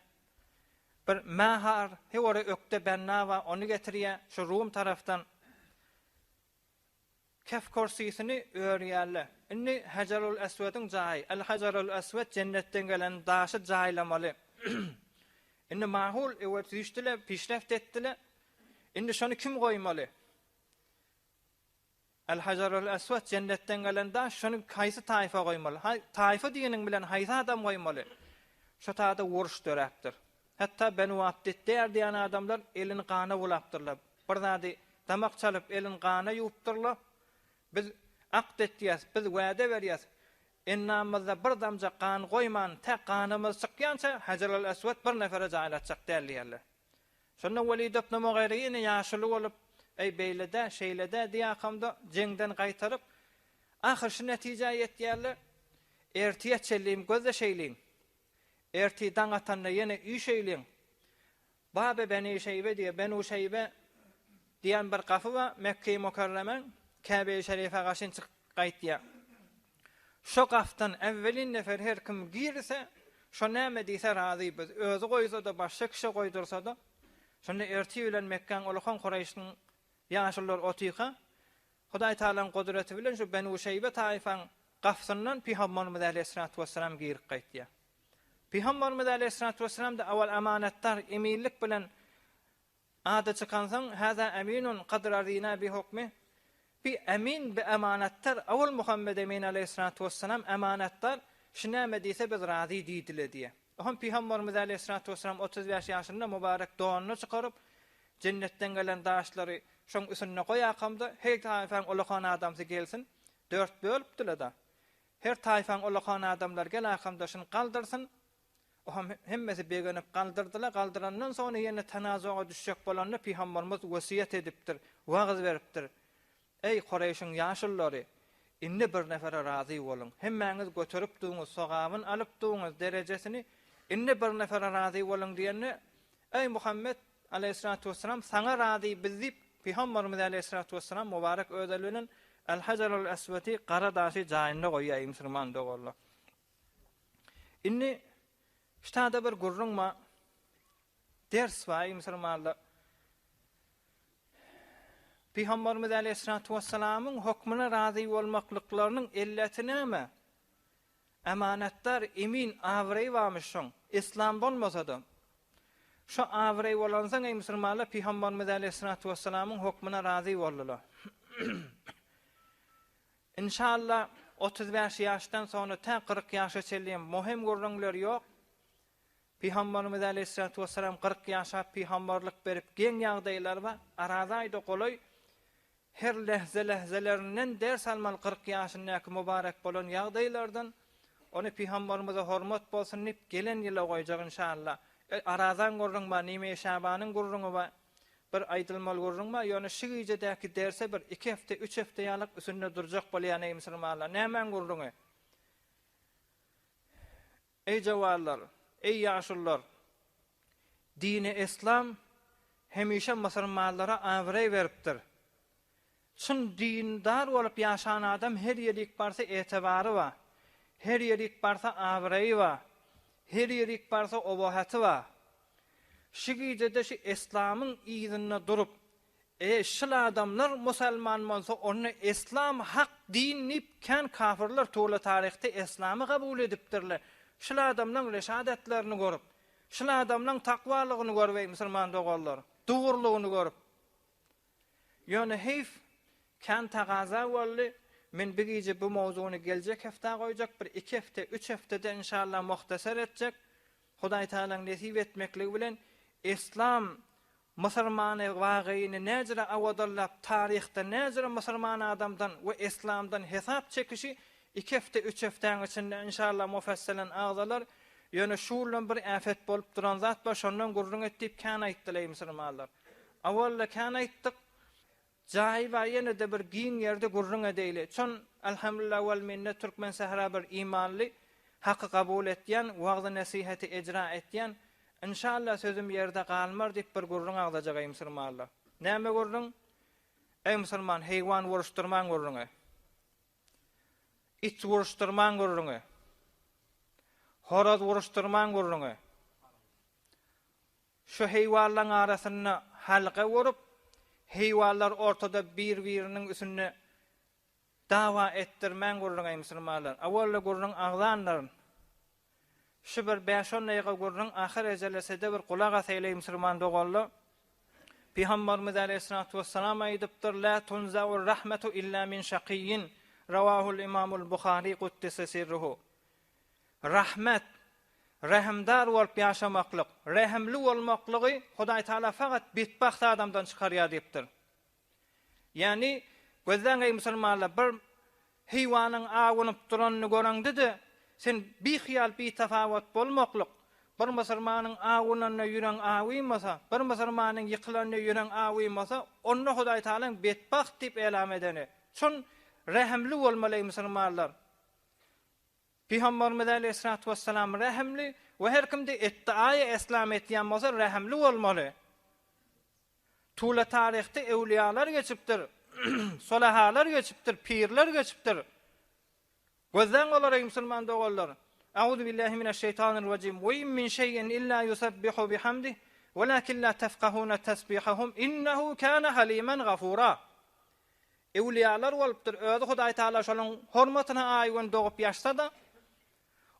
Bir Mahar, he ora ökde benna bar, ony getirýär, şu Rum tarapdan. Kef korsysyny örýärler. Indi Hajarul Eswediň jaýy, El Hajarul Eswed jennetden gelen daşy jaýlamaly. Indi Mahul öwel süýşdüler, pişreft etdiler. Indi şony kim goýmaly? El Hajarul Eswed jennetden gelen daş, şony haýsy taýfa goýmaly? Haý, taýfa diýeniň bilen haýsy adam goýmaly? Şo taýda uruş döräpdir. Hatda Benu Abdiddar diýen adamlar elini gana bulapdyrlar. Bir zady damak çalyp elini gana ýuwupdyrlar. Biz akt etýäs, biz wada berýäs. Endamymyzda bir damja gan goýman, tä ganymyz çykýança Hajarul Eswed bir nefere jaýlatjak däl diýýärler. Şonda Welid ibn Mugyre ýene ýaşuly bolup, Eý, beýle-dä, şeýle-dä diýýärkamda jeňden gaýtaryp, ahyr şu netijä ýetýärler, Ertir çenlim gözleşeýliň. Ertir daň atanda ýene üýşeýliň. Babe Beni Şeýbe diýe, Benu Şeýbe, diýen bir gapy bar, Mekge-i Mükerremäň Käbe-i Şerife gaşyn çykyp gaýtýar. Şo gapdan äwwelin nefer her kim girse, şo näme diýse razy biz. Özi goýsa-da, başga kişä goýdursa-da. Şonda ertir bilen Mekgäň ulukan Kureýşiň ýaşululary otyka, Hudaý Tagalaň gudraty bilen şu Benu Şeýbe taýfaň gapysyndan Pygamberimiz äleyhissalatu wessalam girip gaýtýar. Pygamberimiz äleyhissalatu wessalam-da awal amanatdar eminlik bilen ady çykansoň, Haza eminun kad razina bi hukmih, Bi emin, bi amanatdar, awal Muhammed Emin äleyhissalatu wessalam amanatdar, şu näme diýse biz razy diýdile diýýär. Ohm Pygamberimiz äleyhissalatu wessalam 35 ýaşynda mübarek donuny çykaryp, jennetden gelen daşlary şoň üsünde goýakamda, Heý taýfaň ulakan adamsy gelsin, Dört bölüpdile-da. Her taýfaň ulakan adamlary gel arkamda şuny galdyrsyn. Ohm hemmesi begenip galdyrdylar. Galdyrandan soňra ýene tanazuga düşjek bolanda Pygamberimiz wesýet edipdir, wagyz beripdir. Eý, Kureýşiň ýaşululary! Indi bir nefere razy boluň. Hemmäňiz göterip duňyz, sogabyny alyp duňyz, derejesini. Indi bir nefere razy boluň diýende, Eý, Muhammet, aleýhissalatu wessalam, saňa razy biz diýip, Pygamberimiz aleýhissalatu wessalam mubarek öz eli bilen El-Hajarul Eswedi, gara daşy jaýynda goýýar, eý musulman doganlar. Indi ştada bir gürrüň bar, ders bar, eý musulmanlar. Pygamberimiz aleýhissalatu wessalamyň hökmüne razy bolmaklyklarynyň elleti näme? Amanatdar, emin, abraýy barmyş şoň. Yslam bolmasa-da. Şo abraý bolansoň eý musulmanlar Pygamberimiz aleýhissalatu wessalamyň hökmüne razy boldular. Inşallah 35 ýaşdan soňra tä 40 ýaşa çenli möhüm gürrüňler ýok. Pygamberimiz aleýhissalatu wessalam 40 ýaşap pygamberlik berip geň ýagdaýlar bar. Araza aýda golaý Her lähze-lähzelerinden ders almaly 40 ýaşyndaky mübarek bolan ýagdaýlardan, ony pygamberimize hormat bolsun diýip gelen ýyla goýjak inşallah. Arazaň gürrüňi bar, Nime Şabanyň gürrüňi bar, bir aýdylmaly gürrüň bar, ýöne şu gijedäki derse bir iki hepde, üç hepde ýalyk üsünde durjak bolýan eý musulmanlar, nämäň gürrüňi? Eý jowanlar, eý ýaşulular! Dini Yslam hemişe musulmanlara abraý beripdir. Çyn dindar bolup ýaşan adam her ýerik barsa etibary bar. Her ýerik barsa abraýy bar. Her ýerik barsa obahaty bar. Şu gijede şu Yslamyň yzynda durup, E, şul adamlar musalman bolsa, onda Yslam hak din diýip kän kafirler tuly taryhda Yslamy kabul edipdirler. Şul adamlaň reşadatlaryny görüp, şul adamlaň takwalygyny görüp eý musulman doganlar, dogrulygyny görüp. Ýöne heýf, kän tagaza boldy, men bi gije bu mowzugyny geljek hepdä goýjak, bir iki hepde, üç hepdede inşallah muhtasar etjek. Hudaý Tagalaň nesip etmekligi bilen Yslam Musulmany wagyny näjüre awadallap taryhda näjüre musulman adamdan we islamdan hesap çekişi iki hepde üç hepdäň içinde inşallah mufesselen agzalar ýöne şuldan bir äpet bolup duran zat bar şondan gürrüň et diýip kän aýtdylar eý musulmanlar awalda kän aýtdyk Jaýy bar ýene-de bir giň ýerde gürrüň edeýli. Çon Alhamdulillah wal minnet Türkmen sähra bir imanly, haky kabul etýän, wagzy-nesiheti ejra etýän, Inşallah sözüm ýerde galmar diýip bir gürrüň agzajak eý musulmanlar. Näme gürrüň? Eý musulman heýwan uruşdyrmaň gürrüňi. It uruşdyrmaň gürrüňi. Horaz uruşdyrmaň gürrüňi. Şu heýwanlaň arasynda halka urup, heýwanlar ortada bir-biriniň üsünde dawa etdirmäň gürrüň eý musulmanlar. Awalla gürrüň agzandyryn. Şu bir bäş-on daýyga gürrüň ahyr ejelesede bir gulak asaýyl eý musulman doganlar. Pygamberimiz aleýhissalatu wessalam aýdypdyr, La tunza'ur rahmetu illa min şakiyyin. Rawahul imamul Buhari guddise sirruhu. Rahmet, rehimdar bolup ýaşamaklyk, rehimli bolmaklygy Hudaý Tagala fakat betbagt adamdan çykarýar diýipdir. Ýagny, gözläň eý musulmanlar, bir heýwanyň awunyp duranyny göreňde-de, sen bihyýal, bitafawat bolmaklyk, bir musulmanyň awunanyna ýüregiň awymasa, bir musulmanyň ýykylanyna ýüregiň awymasa, onda Hudaý Tagalaň betbagt diýip elam edeni. Şon rehimli bolmaly eý musulmanlar. Pygamberimiz aleýhissalatu wessalam rehimli we her kimde etdiaýa eslam etýän bolsa rehimli bolmaly. Tula taryhda öwliýalar geçipdir, solahalar geçipdir, pirler geçipdir. Gözläň olary eý musulman doganlar. Auzu billahi mineşşeýtanirrajim. We in min şeýin illa yusabbihu bihamdih, welakin la tefkahuna tesbihahum innehu kana haliman gafura. Öwlüýalar bolupdyr, özi Hudaý Tagala şolaň hormatyna aý-gün dogup ýaşsa-da,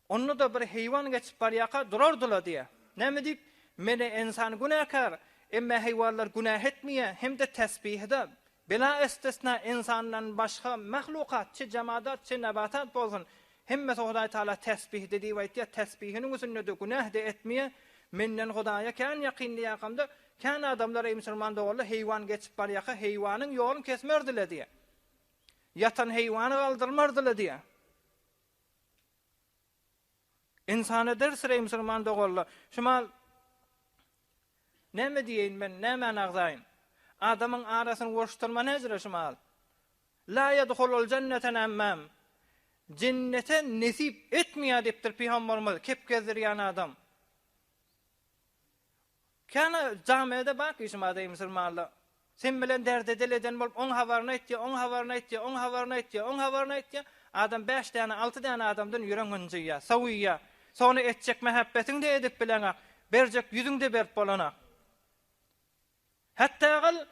onda-da bir heýwan geçip barýarka durardy-la diýýär. Näme diýip, Men-ä ynsan günäkär, emma heýwanlar günä etmeýär hem-de tesbih-de, bela istisna ynsandan başga mahlukat, çi jamadat, çi nabatat bolsun, hemmesi Hudaý Tagala tesbih-de diýip aýtýar, tesbihiniň üstünde-de günäh-de etmeýär, menden Hudaýa kän ýakyn diýýärkamda, Kän adamlar eý musulman doganlar heýwan geçip barýaka heýwanyň ýolun kesmerdile diýä. Ýatan heýwany galdyrmardyla diýä. Ynsana dersdir eý musulman doganlar. Şu mal näme diýeýin men nämäni agzaýyn. Adamyň arasyny uruşdyrma näjire şu mal. La ýedhulul jennete nemmam. Jennete nesip etmeýär diýipdir pygamberimiz kep gezdirýän adam. Kän jamede bak işim adaý musulmanlar. Sen bilen derde-dil eden bolup oň habaryny aýtýa, oň habaryny aýtýa, oň habaryny aýtýa, oň habaryny aýtýa. Adam bäş däne, alty däne adamdan ýüreň ynjyýa, sowuýa. Soňra etjek mähepbetiňi-de edip bileňak, berjek ýüzüňi-de berip bolanak. Hatda-gal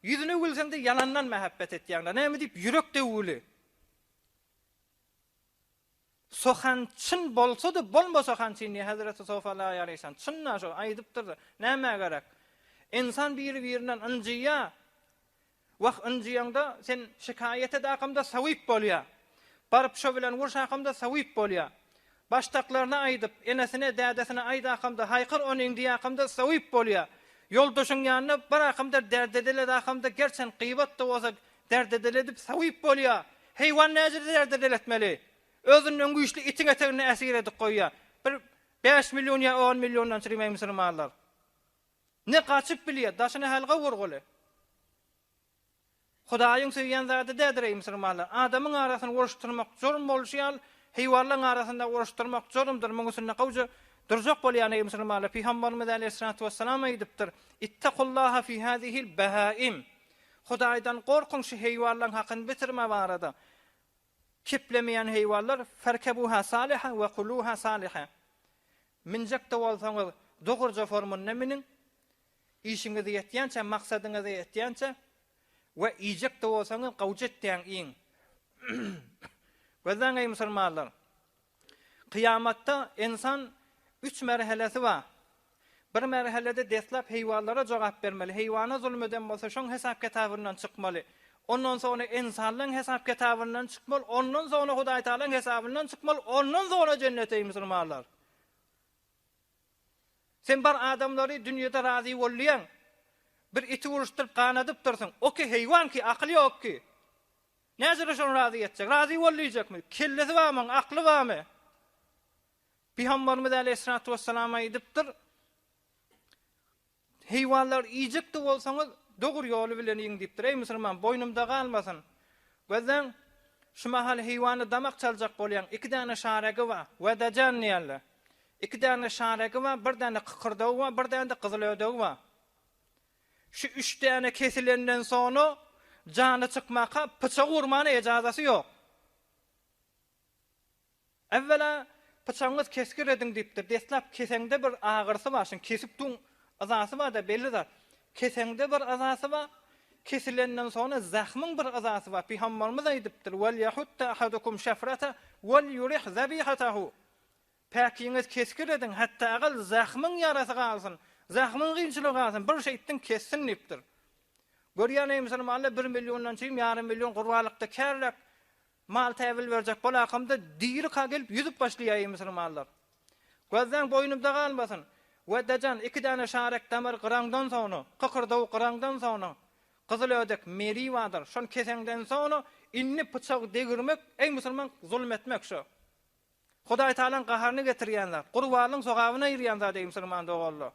ýüzüne gülseň-de ýalandan mähebbet etýäňler. Näme diýip ýürek döwüli. Sohan çyn bolsa-da, bolmasa han çyn diýýär Hezreti Sofa Laýaryşan. Çyn-da şo, aýdypdyr-da. Nämä gerek? Ynsan biri-birinden ynjyýar. Wah, ynjyýaňda sen şikaýat edakamda sawyp bolýar. Baryp şo bilen urşakamda sawyp bolýar. Başdaklaryna aýdyp, enesine, dädesine aýdakamda, haýkyr onyň diýakamda sawyp bolýar. Ýoldaşyň ýanyna barakamda derdedil edakamda gerçen gybat-da bolsa derdedil edip sawyp bolýar. Heýwan näjede derdedil etmeli? Özünden güýçli itiň eteginde äsir edip goýýar. Bir bäş million ýa on milliondan çürimeý musulmanlar. Ne gaçyp bilýär, daşyna halga urguly. Hudaýyň söýýän zady däldir eý musulmanlar. Adamyň arasyny uruşdyrmak jurm bolşy ýaly, heýwanlaryň arasynda uruşdyrmak jurumdyr. Muň üstünde gowja durjak bolýan eý musulmanlar. Pygamberimiz äleyhissalatu wessalam aýdypdyr, Ittakullaha fi hazihil behaim. Hudaýdan gorkuň şu heýwanlaryň hakyny bitirme barada. Keplemeýän heýwanlar ferkebuha saliha we kuluha saliha. Münjek-de bolsaňyz, dogruja formunda münüň, işiňize ýetýänçä, maksadyňyza ýetýänçä we iýjek-de bolsaňyz, gawja etýäň iýiň. Gözläň eý musulmanlar! Kyýamatda ynsan üç merhelesi bar. Bir merhelede deslap heýwanlara jogap bermeli. Heýwana zulum eden bolsa şoň hesap-kitabyndan çykmaly. Ondan soňra ynsanlaň hesap-kitabyndan çykmaly. Ondan soňra Hudaýtagalaň hesabyndan çykmaly. Ondan soňra jennete eý musulmanlar. Sen bar adamlary dünýede razy bolýaň. Bir iti uruşdyryp ganadypdyrsyň. O ki heýwan ki akyly ýok ki. Näjele şony razy etjek? Razy bol diýjekmi? Kellesi barmy oň, akly barmy? Pygamberimiz äleyhissalatu wessalam aýdypdyr, Heýwanlary iýjek-de bolsaňyz, dogry ýoly bilen iýiň diýipdir. Eý musulman, boýnumda galmasyn. Gözläň, şu mahal heýwana damak çaljak bolýaň, iki däne şaregi bar, wedejan diýerler. Iki däne şaregi bar, bir däne kykyrdagy bar, bir däne-de gyzylödegi bar. Şu üç däne kesilenden soňra jany çykmaka pyçak urmana ejazasy ýok. Äwwela pyçagyňyz kesgir ediň diýipdir. Deslap keseňde bir agyrysy bar, şuň kesip duň yzasy bar-da belli zat. Keseňde bir yzasy bar, kesilenden soňra zahmyň bir yzasy bar. Pygamberimiz aýdypdyr, Wal ýahutta ahadukum şefrata wal ýurih zabihatahu. Päkiňiz kesgir ediň, hatda agal zahmyň ýarasy galsyn, zahmyň kynçylygy galsyn, bir şeýtdiň kessin diýipdir. Görýän eý musulmanlar bir milliondan çüým ýarym million gurbanlykda kärlek mal täwil berjek bolakamda dirika gelip ýüzüp başlaýar eý musulmanlar. Gözleň boýnumda galmasyn. Wedejan iki däne şarek damar gyraňdan soňra, kykyrdawuk gyraňdan soňra, gyzylödek meri bardyr, şony keseňden soňra indi pyçagy degirmek eý musulman zulum etmek şo. Hudaý Tagalaň gaharyny getirýän zat, gurbanlygyň sogabyny aýyrýan zat eý musulman doganlar.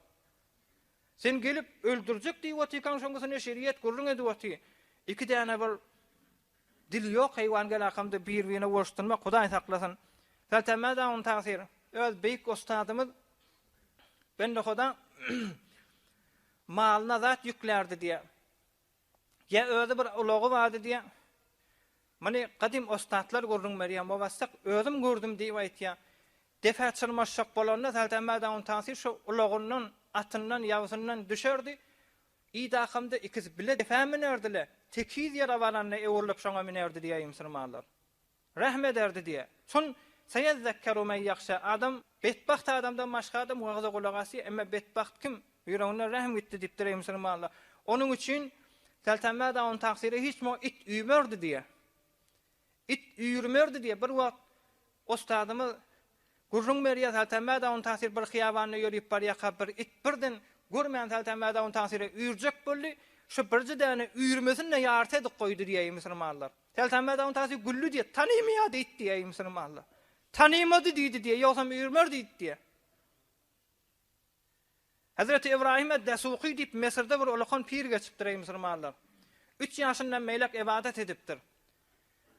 Sen gelip öldürjek diýip otykaň şoň üstüne şeriýet gürrüň edip oty. Iki däne bir dili ýok heýwan gel akamda bir birine uruşdyrmak Hudaý saklasyn. Feltemeda on tagsyr. Öz beýik ustadymyz bende Huda malyna zat ýüklärdi diýýär. Ýa özi bir ulagy bardy diýýär. Muny gadym ostatlar gürrüň berýär. Mowassak özüm gördüm diýip aýtýar. Depä çyrmaşjak bolanda Sältämmädagyň tansy şo ulagyndan, atyndan, ýabysyndan düşerdi. Ydakamda ikisi bile depä münerdi-le, tekiz ýere baranda öwrülip şoňa münerdi diýýär musulmanlar. Rähm ederdi diýýär. Şon Seýezzekkeru men ýahşa, adam, betbagt adamdan başga adam wagza gulak asýar, emma betbagt kim? Ýüreginde rähm gitdi diýipdir eý musulmanlar. Onuň üçin Seltämmäd agyň tagsyry hiç muňa it üýmerdi diýýär. It üýrmerdi diýýär. Bir wagt ustadymyz gürrüň berýär, Seltämmäd agyň tagsyry bir hyýabanda ýörüp barýarka bir it birden görmän Seltämmäd agyň tagsyra üýrjek boldy. Şu birje däne üýrmesini-de ýarty edip goýdy diýýär eý musulmanlar. Seltämmäd agyň tagsyry güldi diýýär. Tanymaýardy it diýýär eý musulmanlar. Tanymady diýdi diýýär, ýogsam üýrmerdi it diýýär. Hezreti Ybraýym ed-Desuky diýip Mesirde bir ulakan pir geçipdir eý musulmanlar. Üç ýaşyndan beýläk ybadat edipdir.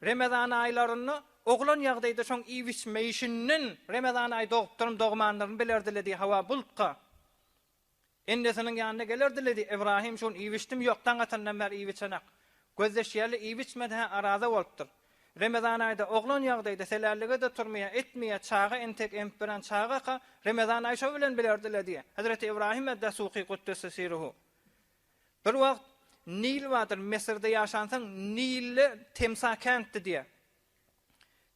Remezan aýlarynda oglan ýagdaýda şoň iýip-içmeýşinden Remezan aýy dogupdyrmy dogmandyrmy bilerdiler diýip hawa bultka. Ennesiniň ýanyna gelerdi-le diý, Ybrahym şu gün iýip-içdimi? Ýok, daň atandan bäri iýip-içenak. Gözleşýärler, iýip-içmedi-hä, araza bolupdyr. Remezan aýda oglan ýagdaýda selällige-de turmaýar, etmeýär, çaga entek emip biren çagaka, Remezan aýy şo bilen bilerdi-le diý. Hezreti Ybrahym ed-Dasuky Kuddise siruhu. Bir wagt Nil bardyr, Müsürde ýaşansoň Nilde temsa känpdi diýýär.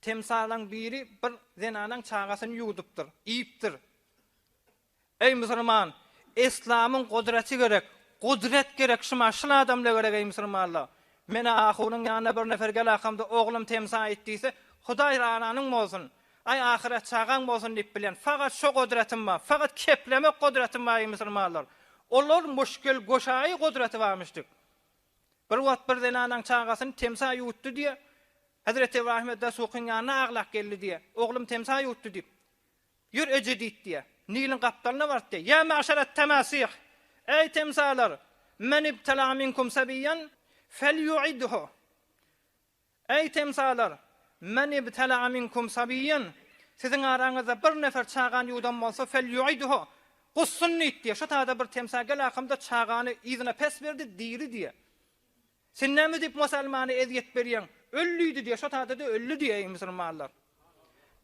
Temsalaň biri bir zenanaň çagasyny ýuwdupdyr, iýipdir. Eý musulman, Eslamyň gudraty gerek, gudrat gerek şuma şul adamla gerek eý musulmanlar. Menä ahunyň ýanyna bir nefer gel akamda oglum temsa aýt diýse, Hudaý rananyň bolsun, aý ahyret çagaň bolsun diýip bilýän. Fakat şo gudratym bar, fakat keplemek gudratym bar eý musulmanlar. Olar muşkil goşaýy gudraty barmyşdyk. Bir wagt bir zenanaň çagasyny temsa ýuwutdy diýe, Hezreti Ibrahim Eddasukyň ýanyna aglap geldi diýe, oglum temsa ýuwutdy diýip. Ýör eje diýip diýýär. Niliň gapdalyna baryp diýýär. Ýa magşarat temasyh! Eý temsalar! Men ibtala minkum sabiýan felýuidhu! Eý temsalar! Men ibtala minkum sabiýan! Siziň araňyzda bir nefer çagany ýuwdan bolsa felýuidhu! Gussun diýip diýýär. Şo taýda bir temsa gel akamda çagany yzyna pes berdi, diri diýýär. Sen näme diýip musalmana ezýet berýäň? Öl diýdi diýýär, şo taýda-da öldi diýýär eý musulmanlar.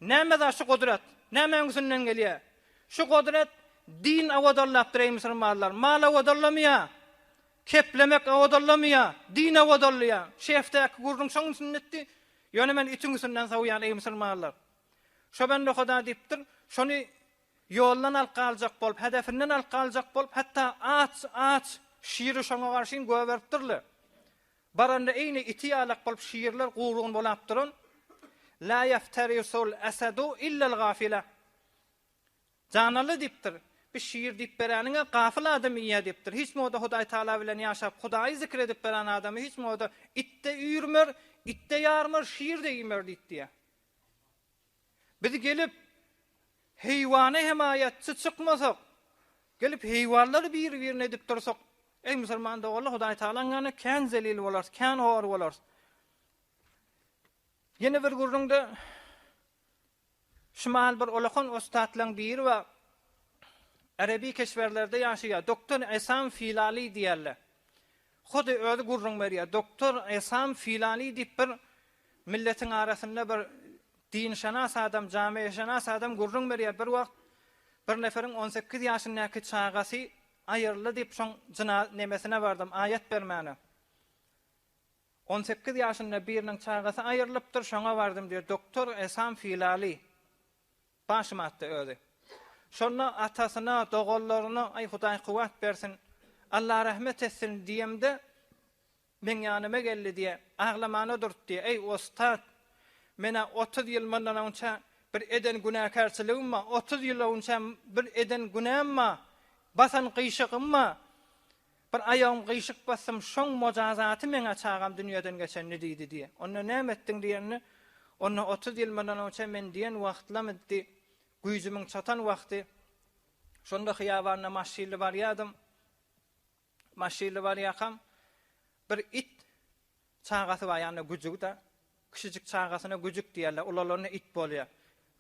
Näme zat şu gudrat? Nämäň üstünden gelýär? Şu gudrat din awadallapdyr eý musulmanlar. Mal awadallamaýar. Keplemek awadallamaýar. Din awadallyýar. Şefdäki gürrüň şoň üstünde etdi. Ýöne men itiň üstünden sowýan eý musulmanlar. Şo bende Huda diýipdir, şony Ýoldan alyp galjak bolup, hedefinden alyp galjak bolup, hatda aç, aç şiri şoňa garşyn göberipdirler. Baranda eýni iti ýalak bolup şirler guýrugyny bulap duran, La ýefterisul esedu illel gafile. Janaly diýipdir, Bir şir diýip beräniňe gafyl adam iýýär diýipdir. Hiç moda Hudaý Tagala bilen ýaşap, Hudaýy zikr edip beren adamy hiç moda it-de üýrmer, it-de ýarmar, şir-de iýmer diýipdiýär. Biz gelip, heýwana hemaýatçy çykmasak, gelip heýwanlary bir-birine edip dursak, eý musulman doganlar, Hudaý Tagalaň ýanynda kän zelil bolarys, kän hor bolarys. Ýene bir gürrüňde şu mahal bir ulakan ussatlaryň biri bar. Erebi keşwerlerde ýaşaýar. Doktor Esam Filali diýerler. Hudy özi gürrüň berýär. Doktor Esam Filali diýip bir milletiň arasynda bir dinşenas adam, jamiýeşenas adam gürrüň berýär. Bir wagt bir neferiň 18 ýaşyndaky çagasy aýryldy diýip şoň jyna nemesine bardym, aýat bermäne. 18 ýaşynda biriniň çagasy aýrylypdyr, şoňa bardym diýýär. Doktor Esam Filali. Başym atdy özi. Şonda atasyna, doganlaryna, Aý, Hudaý kuwwat bersin, Alla rahmet etsin diýemde, meň ýanyma geldi diýe, aglamana durdy diýe, Eý, ussat, men-ä 30 ýyl mundan öňçä bir eden günäkärçiligim bar, 30 ýyl öňçä bir eden günäm bar, basan gyşygym bar, Bir aýagym gyşyk basdym, şoň mojazaty meň-ä çagam dünýeden geçendi diýdi diýe. Onda näme etdiň diýende, Onda 30 ýyl mundan öňçe men diýen wagtlamydy, güýjümiň çatan wagty. Şonda hyýabanda maşynly barýadym. Maşynly barýakam bir it çagasy bar, ýanynda güjügi-de. Kiçijik çagasyna güjük diýerler, ulalanda it bolýar.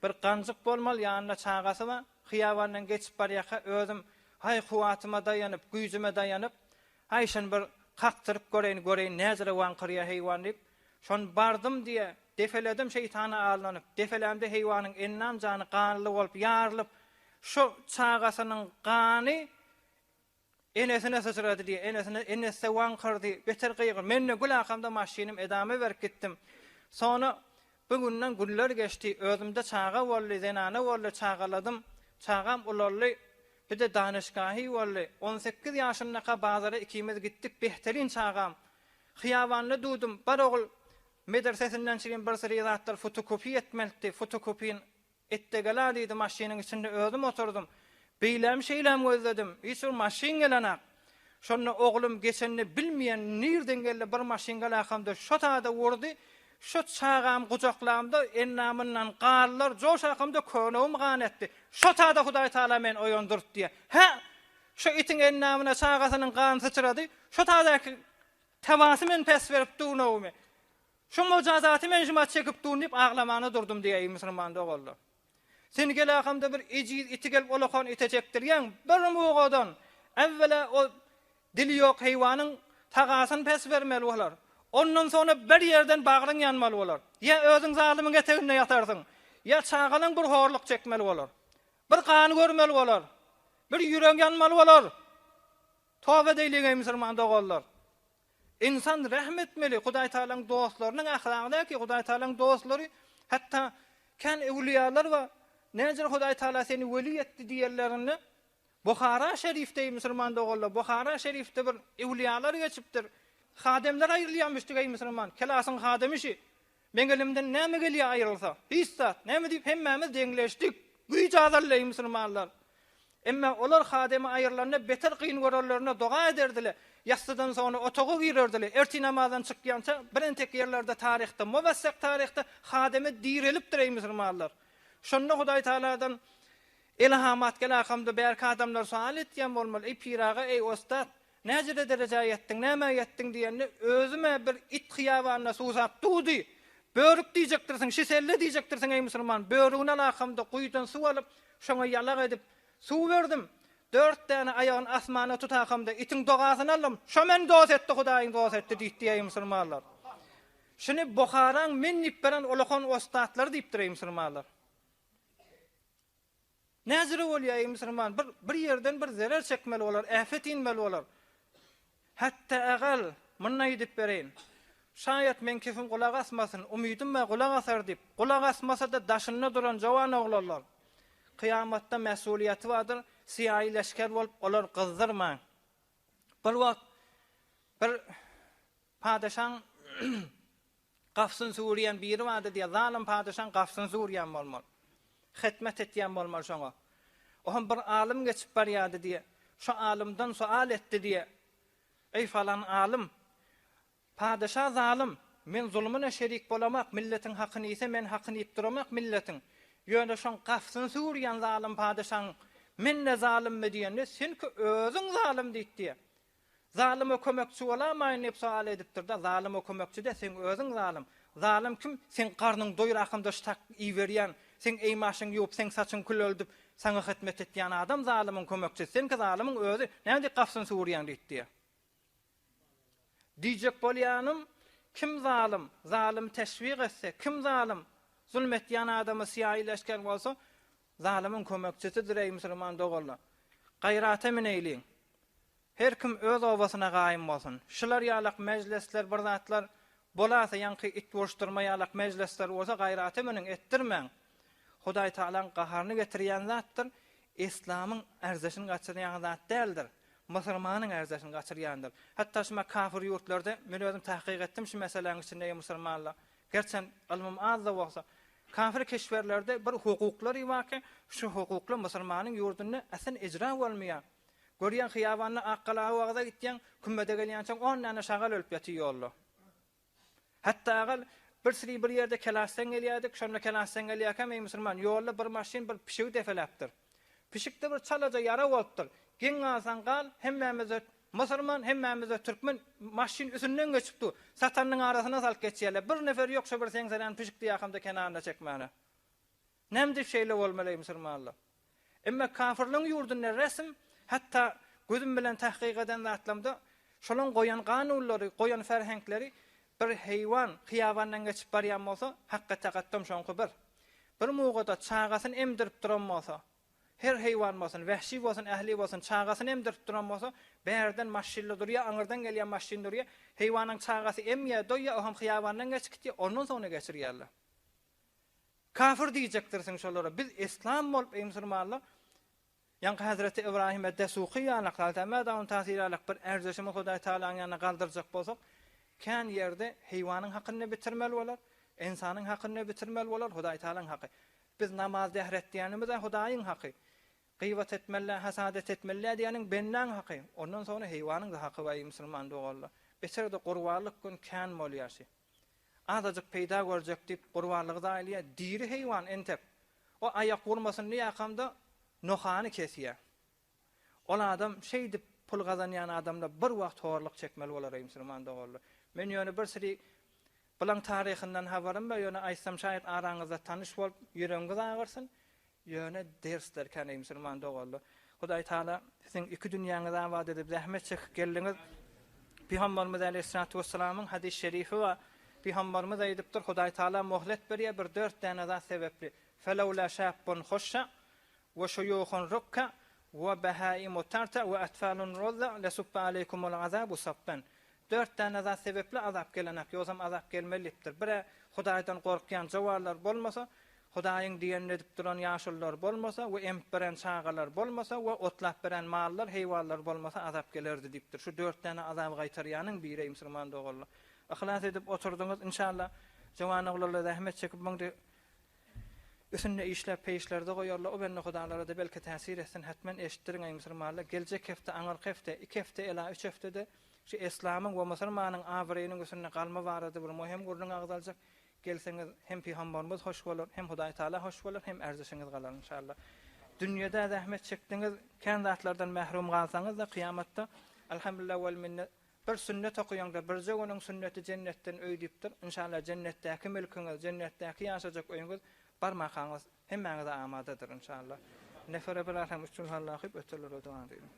Bir ganjyk bolmaly, ýanynda çagasy bar. Hyýabandan geçip barýarka özüm, haý, kuwwatyma daýanyp, güýjüme daýanyp, haý, şony bir kakdyryp göreýin, göreýin, näjere waňkyrýar heýwan diýip, şony bardym diýýär, depeledim şeýtana aldanyp, depelämde heýwanyň endam-jany ganly bolup, ýarylyp, şo çagasynyň gany Enesine syçrady diýýär. Enesine, enesi-de waňkyrdy, beter gygyr. Men-de gül akamda maşynym edama berip gitdim. Soňra bu günden günler geçdi. Özümde çaga boldy, zenana boldy, çagaladym. Çagam ulaldy. Bir-de danyşgahy boldy. On sekiz ýaşyndaka bazara ikimiz gitdik, behterin çagam. Hyýabanda dudum. Bar ogul, medresesinden çirim bir syry zatlar fotokopiý etmelidi. Fotokopin Etde-gela diýdi, maşynyň içinde özüm oturdym. Beýläm-şeýläm gözledim, hiç bir maşyn gelenak. Şonda oglum geçenini bilmeýän nirden geldi bir maşyn gelakamda şo tada urdy. Şo çagam gujaklamda endamyndan ganlar joşakamda könegim gan etdi. Şo tada Hudaý Taala meni oýandyrdy diýýär. Hä! Şo itiň endamyna çagasynyň gany syçrady. Şo tadaky tabasy men pes berip duwnawmy. Şu mojazaty men şumat çekip durun diýip aglamana durdum diýäý musulman doganlar. Sen gel ahamda bir ejiz iti gelip olakan ite çekdirýäň bir mugadan. Äwwela o dili ýok heýwanyň tagasyny pes bermeli bolar. Ondan soňra bir ýerden bagryň ýanmaly bolar. Ýa özüň zalymyň eteginde ýatarsyň, ýa çagalaň bir horluk çekmeli bolar. Bir gany görmeli bolar. Bir ýüregiň ýanmaly bolar. Toba edeýliň eý musulman doganlar. Ynsan rähm etmeli, Hudaý Tagalaň dostlarynyň ahlagy däki, Hudaý Tagalaň dostlary, hatda kän öwlüýalar bar, näjür Hudaý Tagala seni weli etdi diýenlerinde, Buhara şerifde eý musulman doganlar, Buhara şerifde bir öwlüýalar geçipdir, hademler aýrylýarmyşdyk eý musulman, kelasyň hademi şi, meň elimden näme gelýär aýrylsa, hiç zat, näme diýip hemmämiz deňleşdik, güýç azaldy eý musulmanlar. Emma olar hademi aýrylanda beter kyn görenlerinde doga ederdiler, ýassydan soňra otaga girerdiler, ertir namazdan çykýança birentek ýerlerde taryhda, muwessek taryhda hademe direlipdir eý musulmanlar. Şonda Hudaý Tagaladan Elhamat gel arkamda bärki adamlar sual etýän bolmaly, eý pir aga, eý ostat, näjede derejä ýetdiň, nämä ýetdiň diýende, özüm-ä bir it hyýabanda suwsap durdy. Börük diýjekdirsiň, şiselle diýjekdirsiň eý musulman, börügini al arkamda guýudan suw alyp, şoňa ýalak edip, suw berdim. Dört däne aýagyny asmana tut arkamda itiň dogasyny aldym, şo meni dost etdi, Hudaýyň dost etdi diýipdi eý musulmanlar. Şuny Buharaň men diýip beren ulakan ostatlary diýipdir eý musulmanlar. Näzire bolýar eý musulman, bir bir ýerden bir zerer çekmeli bolar, äpet inmeli bolar. Hatda agal, munda aýdyp bereýin. Şaýat meň kefim gulak asmasyn, umydym bar gulak asar diýip, gulak asmasa-da daşynda duran jowan oglanlar, kyýamatda mäsuliýeti bardyr, syýaýy leşger bolup olar gyzdyrmaň. Bir wagt bir padeşaň Gapysyny süwürýän biri bardy diýýär. Zalym padyşaň gapysyny süwürýän bolmaly. Hytmat etýän bolmaly şoňa. Oňam bir alym geçip barýardy diýýär. Şo alymdan sual etdi diýýär. Eý falan alym, padyşa zalym, men zulumyna şerik bolamak, milletiň hakyny iýse men hakyny iýip duramak milletiň. Ýöne şoň gapysyny süwürýän zalym padyşaň men-de zalymmy diýende, senki özüň zalym diýdi diýýär. Zalyma kömekçi bolamaýyn diýip sowal edipdir-de, Zalyma kömekçi dä, seň özüň zalym. Zalym kim? Seň garnyň doýrakynda ştak iberýän, seň eýmaşyňy ýuwup, seň saçyňy küleldip, saňa hytmet etýän adam zalymyň kömekçisi. Seňki zalymyň özi. Näme diýip gapysyny süwürýäň diýipdi. Diýjek bolýanym, kim zalym, zalymy teşwik etse, kim zalym, zulm etýän adama syýaýy leşger bolsa, zalymyň kömekçisidir eý musulman doganlar. Gaýrata mineýliň. Her kim öz obasyna gaýym bolsun. Şular ýalak mejlisler bir zatlar bolasa ýaňky it uruşdyrma ýalak mejlisler bolsa gaýrata münüň etdirmäň. Hudaý Tagalaň gaharyny getirýän zatdyr, Islamyň ärzeşini gaçyrýan zat däldir. Musurmanyň ärzeşini gaçyrýandyr. Hatda şuma kafir ýurtlarda men özüm tahkyk etdim şu meseläň içinde eý musurmanlar. Gerçem ylmym az-da bolsa kafir keşwerlerde bir hukuklary barki şu hukuklar musurmanyň ýurdunda asyn ijra bolmaýar. Görýäň, hyýabanda Akgalaga wagza gitýäň, kümmede gelýänçäň on däne şagal ölüp ýatyr ýolda. Hatda agal, bir sri bir ýerde kelasdan gelýärdik, şonda kelasdan gelýärkäm, eý musulman, ýolda bir maşyn bir pişigi depeläpdir. Pişikde bir çalaja ýara bolupdyr. Geň galsaň gal, hemmämiz-de musulman, hemmämiz-de türkmen, maşyn üstünden geçip dur. Satanynyň arasyna salyp geçýärler. Bir nefer ýok şo bir seňselän pişikdi ýakamda kenaryna çekmäne. Näme diýip şeýle bolmaly eý musulmanlar? Emma kafirleň ýurdunda resm, hatda gözüm bilen tahkyk eden zatlamda, şolaň goýan kanunlary, goýan ferhenkleri bir heýwan hyýabandan geçip barýan bolsa, hakgatakatdam şoňky bir. Bir mugada çagasyny emdirip duran bolsa, her heýwan bolsun, wehşi bolsun, ähli bolsun, çagasyny emdirip duran bolsa, bärden maşynly durýar, aňyrdan gelýän maşyn durýar, heýwanyň çagasy emýär, doýýar, o hem hyýabandan geçip gitýär, ondan soňra geçirýärler. Kafir diýjekdirsiň şolara. Biz yslam bolup eý musulmanlar, ýaňky Hezreti Ybrahime Desuky ýalak, Saltämä dagyň täsiri ýalak bir ärzeşimi Hudaý Tagalaň ýanyna galdyrjak bolsak, kän ýerde heýwanyň hakyny bitirmeli bolar, ynsanyň hakyny bitirmeli bolar, Hudaý Tagalaň haky. Biz namaz dähret diýenimiz-ä Hudaýyň haky. Gybat etmeli-dä, hasadet etmeli-dä diýeniň bendäň haky. Ondan soňra heýwanyň-da haky bar eý musulman doganlar. Beter-de gurbanlyk gün kän bolýar şi. Azajyk peýda görjek diýip, gurbanlygy zaýalaýar. Diri heýwan entek. O aýak urmasyn diýýärkamda nohany kesýär. Ol adam şeýdip pul gazanýan adamlar bir wagt horluk çekmeli bolar eý musulman doganlar. Men ýöne bir siri bulaň taryhyndan habarym bar ýöne aýtsam şaýat araňyzda tanyş bolup ýüregiňiz agyrsyn. Ýöne dersler kän eý musulman doganlar. Hudaý Taala siziň iki dünýäňizi abat edip zähmet çekip geldiňiz. Pygamberimiz aleýhissalatu wessalamyň hadys şerifi bar. Pygamberimiz aýdypdyr, Hudaý Taala mohlet berýär bir dört däne zat sebäpli. Felewla şabbun hoşşa we şuýuhun rukka we behaimu tarta we atfalun ruzza lesubba aleýkumul azabu sabban. Dört däne zat sebäpli azap gelenak, ýogsam azap gelmeli diýipdir. Bir-ä Hudaýdan gorkýan jowanlar bolmasa, Hudaýyň diýenini edip duran ýaşulular bolmasa we emip beren çagalar bolmasa we otlap beren mallar, heýwanlar bolmasa azap gelerdi diýipdir. Şu dört däne azaby gaýtarýanyň biri eý musulman doganlar. Yhlas edip oturdyňyz, inşallah jowan oglanlar zähmet çekip muňdy üsünde işläp peýişlerde goýarlar, o bende hudalara-da belki täsir etsin, hetmen eşitdiriň eý musulmanlar, geljek hepde, aňyrky hepde, iki hepde ela üç hepdede şu eslamyň we musulmanyň abraýynyň üsünde galma barada bir möhüm gürrüň agzaljak, Gelseňiz hem Pygambarymyz hoş bolar, hem Hudaý Taala hoş bolar, hem ärzişiňiz galar inşallah. Dünýede zähmet çekdiňiz, kän zatlardan mährum galsaňyz-da kyýamatda Alhamdulillah wel minne bir sünnet okaýaňda birje günüň sünneti jennetden öý diýipdir. Inşallah jennetdäki mülküňiz, jennetdäki ýaşajak öýüňiz barmakaňyz hemmäňize amadadyr inşallah. Nefere bir arham üç Kulhalla okyp öterlere doga ediň.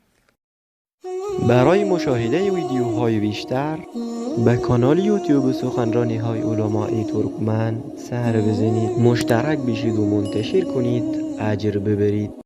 برای مشاهده ویدیوهای بیشتر به کانال یوتیوب سخنرانی های علمای ترکمن سر بزنید مشترک بشید و منتشر کنید اجر ببرید.